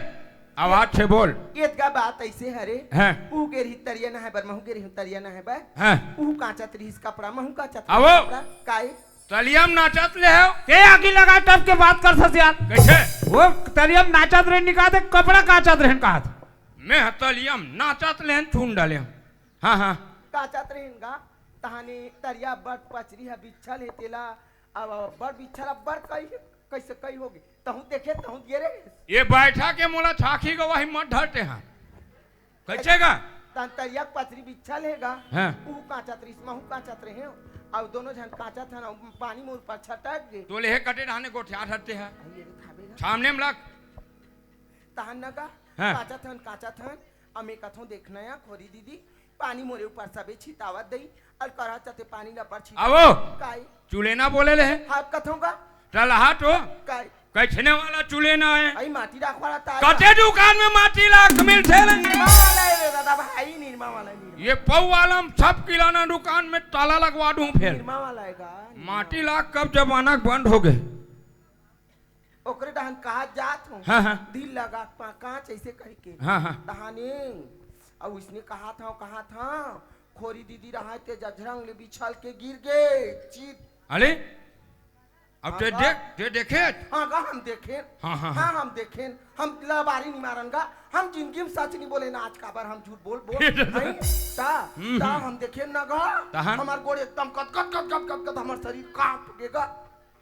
आवाज से बोल। एतका बात ऐसे है रे। हाँ। ऊ गे रही तरिया नहाय बर, महू गे रही तरिया नहाय बर। हाँ। ऊ कांचत रहीस कपड़ा, महू कांचत आवो। रहीस कपड़ा। काय? तलिया में नाचत ले हो। के आगी लगा टप के बात कर सस यार। कैसे? वो तलिया में नाचत रहे निकाल दे, कपड़ा कांचत रहे कहा था। मैं ह तलिया में नाचत ले हन, छून डाले हन। हाँ, हाँ। कांचत रहे गा, तहाने तरिया बड़ पचरी है, बिच्छल है तेला, अब बड़ बिच्छल अब बड़ कई, कैसे कई होगी? तहूँ देखे, तहूँ गे रहे। ये बैठा के मोला छाखी गवाही मत धरते हैं। कैसे गा? तन तरिया के पचरी बिच्छल हे गा। हाँ। ऊ कांचत रहीस, महू कांचत रहे। अब दोनों झन कांचत हन, अब पानी मोर ऊपर छटक गे। तो लेहे कटे रहने गोठिया धरते हैं। अरे, ये खाबे गा। सामने में लग। तहन न गा, हाँ। कांचत हन, कांचत हन। अब मैं कथों देखना या, खोरी दीदी, पानी मोरे ऊपर सबे छितावत दई, अल करा चते पानी ला पर छिता। आवो। काय? चुलेना बोले ले। हाँ, कथों गा। टलहा तो। काय? कछने वाला चुलेना है। आई माटी राख वाला ताय। कते दुकान में माटी लाख मिलथे ले? निरमा वाला है रे दादा भाई, निरमा वाला है, निरमा। ये पौ वाला में सब किराना दुकान में ताला लगवा दूं फिर। निरमा वाला है का? निरमा। माटी लाख कब जमाना बंद हो गए? ओकरे डहन कहा जात हूँ। हाँ, हाँ। दिल लगा पा-, कांच ऐसे कह के। हाँ, हाँ। डहाने, अब उसने कहा था, कहा था, खोरी दीदी रहा ते जझरंग ले बिछल के गिर गए। चीत। अरे? अब हाँ ते गा। देख, ते देखे? हाँ गा, हम देखेन। हाँ, हाँ, हाँ, हाँ। हम देखेन। हम लबारी नहीं मारन गा। हम जिंदगी में सच नहीं बोले ना, आज काबर हम झूठ बोल, बोल। नहीं, ता, हम्म, ता हम्म। हम देखेन ना गा। तहन? हमार गोड़ एकदम गद, गद, गद, गद, गद, गद, हमार शरीर कांप गे गा।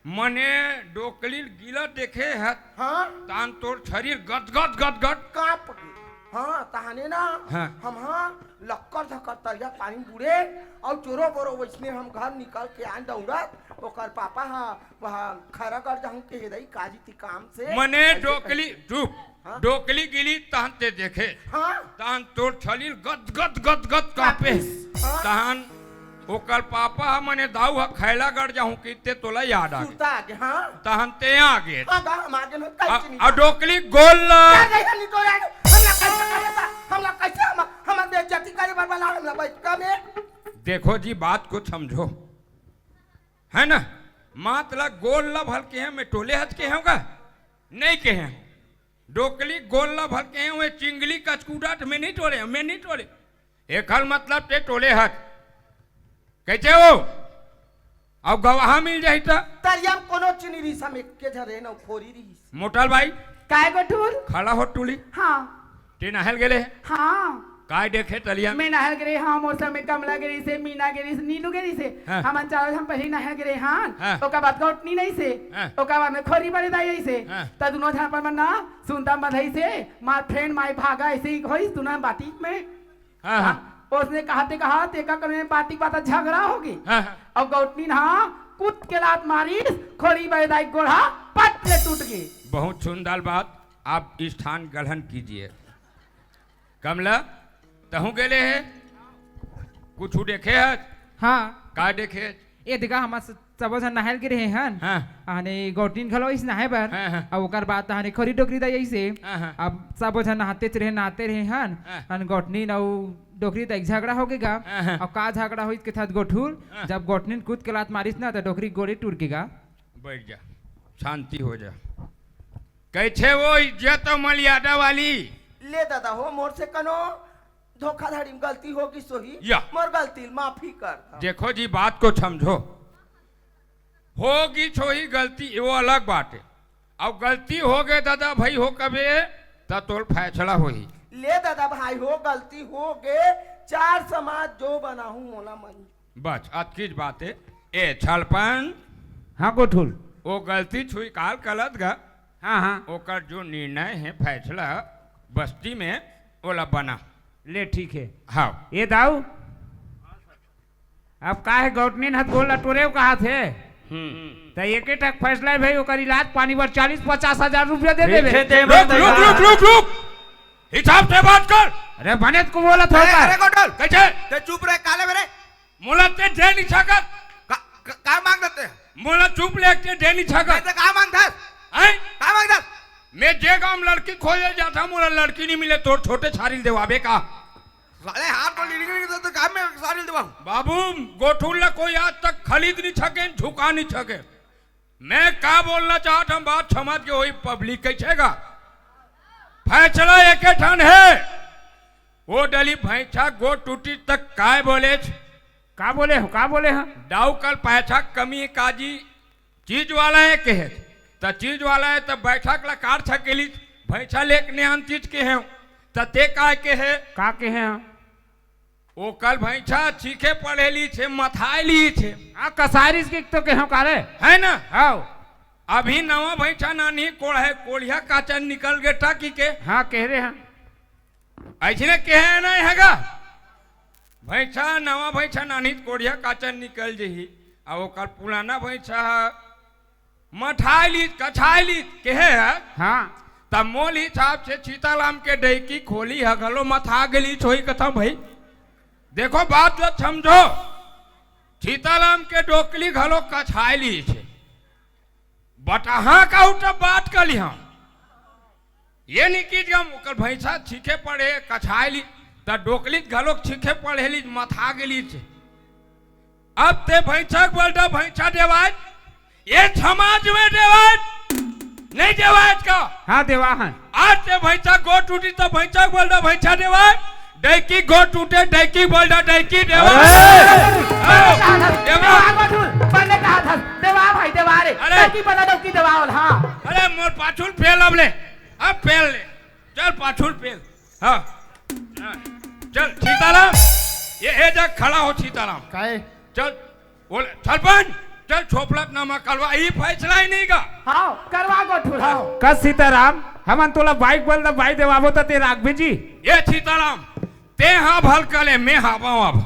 मने डोकली गिला देखे हत। हाँ? तान तोर शरीर गद, गद, गद, गद। कांप गे। हाँ, तहाने ना। हाँ। हम हाँ, लक्कर धक्कर तरिया पानी बूड़े, अउ चोरो बोरो वैसने हम घर निकल के आन दौड़त, ओकर पापा हा, वहाँ खैरागढ़ जाहूँ के हेदई काजी ती काम से। मने ऐसे डोकली, करके। चुप। हाँ? डोकली गिली तहन ते देखे। हाँ? तहन तोर छलील गद, गद, गद, गद कांपे। कांपिस। हाँ? तहन ओकर पापा ह मने दाऊ ह खैरागढ़ जाहूँ किते तोला याद आ गे। सुरता आ गे, हाँ। तहन ते आ गे। हाँ, गा, हम आ गे, हम कहीं आ, से नहीं आ डोकली गोल ला। क्या गई हम निकल आए? हमला कैसे करे बा? हमला कैसे हम, हमर बेइज्जती करे बर वाला हमला बैठ का में? देखो जी, बात को समझो। है ना? मात ला गोल ला भल के हैं, मैं टोले हच के हूँ का? नहीं के हैं। डोकली गोल ला भल के हैं, वे चिंगली कचकूडा त मैं नहीं टोले, मैं नहीं टोले। एखर मतलब ते टोले हच। कैसे हो? अब गवाह मिल जाही त? तरिया में कोनो चीनी रहीस, हम एक के झरे न खोरी रहीस। मोटल भाई। काय गोठुल? खड़ा हो टूली। हाँ। ते नहल गेले? हाँ। काय देखे तलिया में? मैं नहल गे रहे, हाँ, मोर संग में कमला गे रहिसे, मीना गे रहिसे, नीलू गे रहिसे। हाँ। हमन चारों झन पहली नहल गे रहे, हाँ। हाँ। ओकर बाद गौटनी नहीं से। हाँ। ओकर बाद में खोरी बड़े दाई आई से। हाँ। त दुनों झन अपन मन ना सुनता मधई से, मार फ्रेंड माई भागा ऐसे ही होइस दुनों बाटी में। हाँ, हाँ। हाँ। उसने कहा ते कहा, तेका कने बाटी बात झगड़ा हो गे। हाँ, हाँ। अब गौटनी ना कूद के लात मारिस, खोरी बड़े दाई गोड़ा पट ले टूट गे। बहुत सुंदर बात, आप स्थान ग्रहण कीजिए। कमला, तहूँ गेले हे? कुछु देखे हस? हाँ। का देखे? ए देखा, हमर स-, सबो झन नहाय ल गे रहे हन। हाँ। आने गौटनीन घलो आइस नहाय बर। हाँ, हाँ। अउ ओकर बाद तहाने खोरी डोकरी दाई आइसे। हाँ, हाँ। अब सबो झन नहातेच रहे, नहाते रहे हन। हाँ। आने गौटनीन अउ डोकरी दाई के झगड़ा हो गे गा। हाँ, हाँ। अब का झगड़ा होइस के थत गोठुल, हाँ। जब गौटनीन कूद के लात मारिस ना, त डोकरी गोड़े टूट गे गा। बैठ जा, शांति हो जा। कैसे वो इज्जत अउ मर्यादा वाली? ले दादा हो, मोर से कनो धोखाधड़ी में गलती हो गिस होही, या। मोर गलती ल माफी कर दा। देखो जी, बात को समझो। हो गिस होही गलती, वो अलग बात है। अब गलती हो गे दादा भाई हो कबे, त तोर फैसला होही। ले दादा भाई हो, गलती हो गे, चार समाज जो बनाहूँ मोला मंजूर। बस, अतकीच बात है। ए, छलपन। हाँ, गोठुल। वो गलती छुई काल कलत गा। हाँ, हाँ। ओकर जो निर्णय हे, फैसला बस्ती में, ओला बना। ले, ठीक हे। हाँ। ए दाऊ, अब का हे, गौटनीन ह त गोड़ ल टोरे कहाथे। हम्म। त एके ठक फैसला हे भाई, ओकर इलाज पानी बर चालीस पचास हजार रुपया दे देबे। रुक, रुक, रुक, रुक, रुक। हिसाब से बात कर। अरे बने त को बोलत हो अरे, का? अरे गोठुल। कइसे? ते चुप रहे, काले मेरे। मोला ते दे नहीं सकत। का, का, का मांगत हे? मोला चुप ले के दे नहीं सकत। ते का मांगत हस? हैं? का मांगत हस? मैं जे गांव लड़की खोजे जाता, मोला लड़की नहीं मिले, तोर छोटे छारी ल देवाबे का? साले हाथ तो लिड़ी लिड़ी तो काम में सारी देवा। बाबू, गोठुल ला कोई आज तक खरीद नहीं सके, झुका नहीं सके। मैं का बोलना चाहत हूं, बात समझ के होही पब्लिक कइसे गा। फैसला एके ठन हे, ओ डली भैंसा गोड़ टूटी तक काय बोलेच? का बोले हो, का बोले हो? दाऊ कल पैसा कमी हे काजी, चीज वाला हे कहे, त चीज वाला हे त बैठक ला काट सकेली, भैंसा लेके ने आन चीज के हे, त ते काय के हे? का के हे? ओ कल भैंसा चीखे पड़े ली छे, मथाए ली छे। हाँ, कसारिस के तो के हो का रे? है ना? हाँ। अभी नवा भैंसा नानी कोढ़े, कोढ़िया काचन निकल गे टाकी के। हाँ, कह रहे हैं। अइसने कहे नहीं हे गा। भैंसा, नवा भैंसा नानी कोढ़िया काचन निकल जही। अब ओकर पुराना भैंसा ह मठाए लीच, कछाए लीच, कहे हे। हाँ। तब मोल हिसाब से सीताराम के डैकी खोली ह घलो मथा गेलीच होही कथम भाई। देखो बात ल समझो। सीताराम के डोकली घलो कछाए लीच। बटहा का उठा बात कर ली हम। ये नहीं कि जब ओकर भैंसा चीखे पड़े, कछाए ली, त डोकली घलो चीखे पड़े ली, मथा गेली छे। अब ते भैंसा के बलदा भैंसा देवाय, ये समाज में देवाय, नहीं देवाय का? हाँ, देवा है। आज ते भैंसा गोड़ टूटी त भैंसा के बलदा भैंसा देवाय, डैकी गोड़ टूटे, डैकी बलदा डैकी देवाय। अरे! आओ, देवा। देवा, गोठुल, बने कहा था, देवा भाई, देवा रे। अरे! डैकी बलदा डैकी देवा वाला, हाँ। अरे, मोर पाछुल पेल अब ले, अब पेल ले, चल पाछुल पेल, हाँ। हाँ। चल सीताराम, ये हे जा खड़ा हो सीताराम। काहे? चल, बोले, सरपंच, चल छोपलत नामा करवा, ई फैसला ही नहीं का। हाँ, करवा गोठुल, हाँ। का सीताराम, हमन तोला बाइक बलदा बाई देवाबो त ते राखबे जी? ये सीताराम, ते हाँ भल कले, मैं हाँ बाँव अब।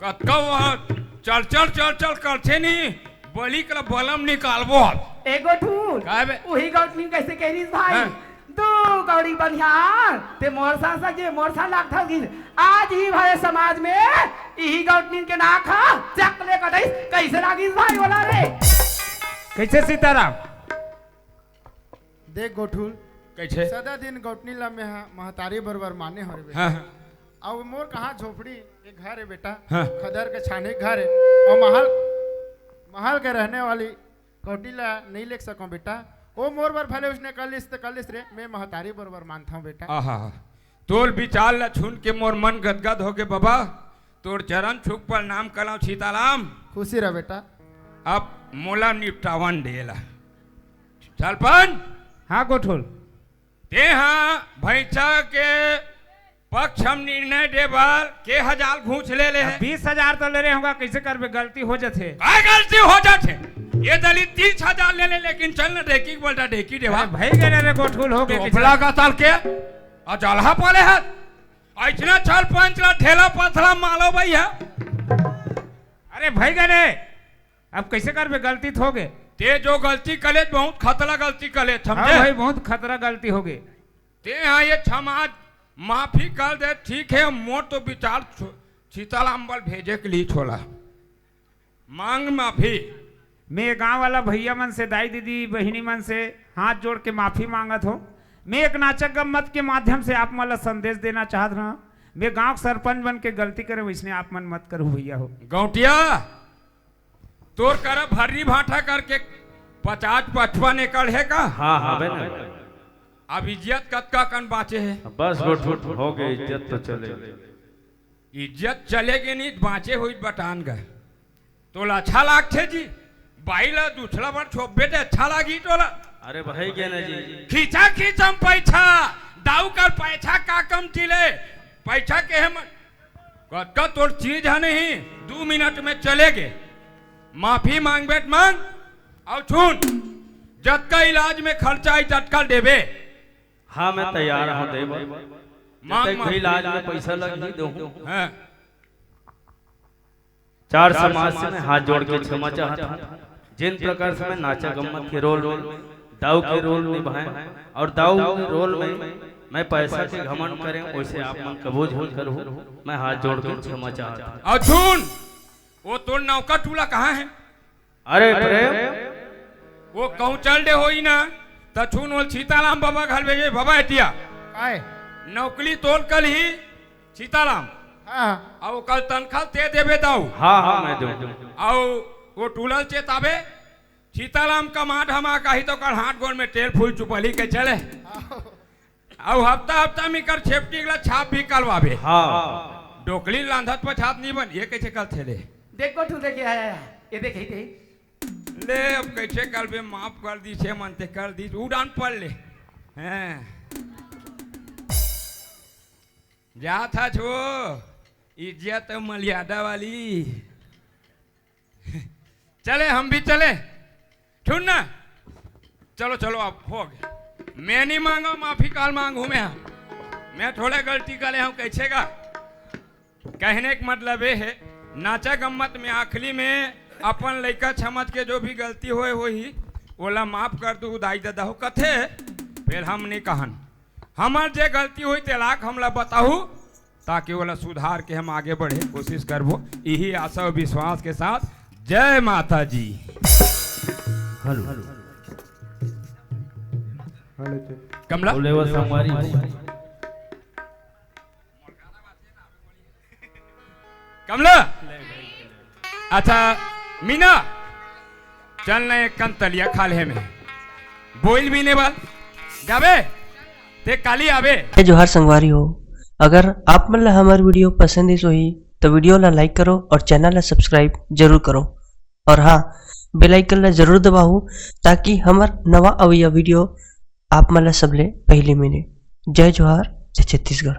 कतका वहाँ चल, चल, चल, चल करथे नहीं, बली के बलम निकालबो अब। ए गोठुल, काय बे? उही गौटनी कैसे कह रही भाई? हाँ। दू कौड़ी बनिहार, ते मोर सा सजे, मोर सा लागथस गिस। आज ही भाई समाज में इही गौटनीन के नाक ह चक ले कटइस, कैसे लागिस भाई बोला रे? कैसे सीताराम? देख गोठुल, कैसे? सदा दिन गौटनी ला में हा महतारी बरोबर माने हो रे बेटा। हाँ, हाँ। अब मोर कहाँ झोपड़ी के घर है बेटा, हाँ। खदर के छाने घर है, और महल, महल के रहने वाली कौटी ला नहीं लेख सकंव बेटा। ओ मोर बर भले उसने कर लिस त कर लिस रे, मैं महतारी बरोबर मानथंव बेटा। आहा, तोर विचार ला सुन के मोर मन गदगद होगे बबा। तोर चरण छुक प्रणाम करंव सीताराम। खुशी रह बेटा। अब मोला निपटावन दे ला। सरपंच। हाँ गोठुल। तेहा भैंसा के पक्ष हम निर्णय दे बर के हजार घूंच ले ले हे। अब बीस हजार तो ले रहे होगा, कैसे करबे, गलती हो जाथे। काय गलती हो जाथे? ये दली तीस हजार ले ले, लेकिन चल न ढेकी के बोलता ढेकी देवा। अरे भाई गए रे गोठुल हो गए, चोपला का साल के अजलहा पाले है। ऐसना चार पांच ला ठेला पथला मालो भैया। अरे भाई गए रे, अब कैसे करबे, गलती तो हो गए। ते जो गलती कले, बहुत खतरा गलती कले, समझे? हाँ भाई, बहुत खतरा गलती हो गए। ते हाँ ये समाज माफी कर दे, ठीक है, मोर तो विचार छु-, सीताराम बल भेजे के लिए छोला। मांग माफी। मैं गांव वाला भैया मन से, दाई दीदी, बहिनी मन से हाथ जोड़ के माफी मांगत हो। मैं एक नाचक गम्मत के माध्यम से आप मन ला संदेश देना चाहत रहा। मैं गांव के सरपंच बन के गलती करे, वैसने आप मन मत करू भैया हो। गौटिया, तोर करा भर्री भाटा करके पचास पचपन एकड़ है का? हाँ, हाँ, बे ना। अब इज्जत कतका कन बाँचे हे? बस गोठुल हो गए, इज्जत तो चले। इज्जत चले गे नहीं, बाँचे हुई बटान गए। तोला अच्छा लागथे जी? बाई ला दूसरा बार छोपबे ते अच्छा लागी तोला? अरे भाई के ना जी। खींचा खींचम पैसा, दाऊ कर पैसा का कम चिले, पैसा के हम कतका तोर चीज है नहीं, दू मिनट में चले गे। माफी मांगबे त मांग, अउ सुन, जतका इलाज में खर्चा आई, ततका देबे। हाँ, मैं तैयार हूँ देबे। मांग, जतक मांग। भी इलाज में पैसा लगही, दूँ। हाँ। चार समाज से मैं हाथ जोड़ के क्षमा चाहत हूँ। जिन प्रकार से मैं नाचा गम्मत के रोल में, दाऊ के रोल निभाए और दाऊ के रोल में मैं पैसा के घमंड करें, वैसे आप मन कबो झूठ करो। मैं हाथ जोड़ के क्षमा चाहत हूँ। अउ सुन, वो तोर नौका टूला कहाँ है? अरे प्रेम, वो कहूँ चल दे होई ना, त छून ओल सीताराम बाबा घर भेजे, बाबा एतिया। काय? नौकरी तोल कल ही सीताराम। हाँ। अउ कल तनखा ते देबे दाऊ। हाँ, हाँ, मैं दूँ। अउ वो टूलल चेताबे, सीताराम का माठ हमा कही तो कल हाथ गोड़ में तेल फूल चुपली के चले। अउ हफ्ता हफ्ता में कर छेपटी ला छाप भी करवाबे। हाँ। डोकली लांधत पछात नहीं बन, ये कैसे कल थे ले? देख गोठू देखे आया, ये देखे थे। ले अब कैसे कल बे माफ कर दी, छे मन ते कर दी, उड़ान पड़ ले। हैं। जा था छो, इज्जत मर्यादा वाली। चले, हम भी चले। सुन ना, चलो, चलो, अब हो गया। मैं नहीं मांगा माफी, काल मांगू मैं। मैं थोड़ा गलती करे हूँ, कैसे का? कहने का मतलब ये है, नाचा गम्मत में आखिरी में अपन लइका समझ के जो भी गलती होए होही, ओला माफ कर दू दाई ददा हो कथे, फिर हम नहीं कहन। हमर जे गलती होई, तेला हमला बताहू, ताकि ओला सुधार के हम आगे बढ़े कोशिश करबो। यही आशा और विश्वास के साथ जय माता जी। हेलो। हेलो जी। कमला? बोले वो संगवारी। कमला? अच्छा, मीना, चल न एक कन तलिया खा ले में। बोइल भी ने बाल। जाबे? ते काली आबे? जय जोहार संगवारी हो। अगर आप मन ला हमर वीडियो पसंद आइस होही, तो वीडियो ला like करो और चैनल ला subscribe जरूर करो। और हाँ, bell icon ला जरूर दबाओ, ताकि हमर नवा अवइया वीडियो आप मन ला सबले पहले मिले। जय जोहार, जय छत्तीसगढ़।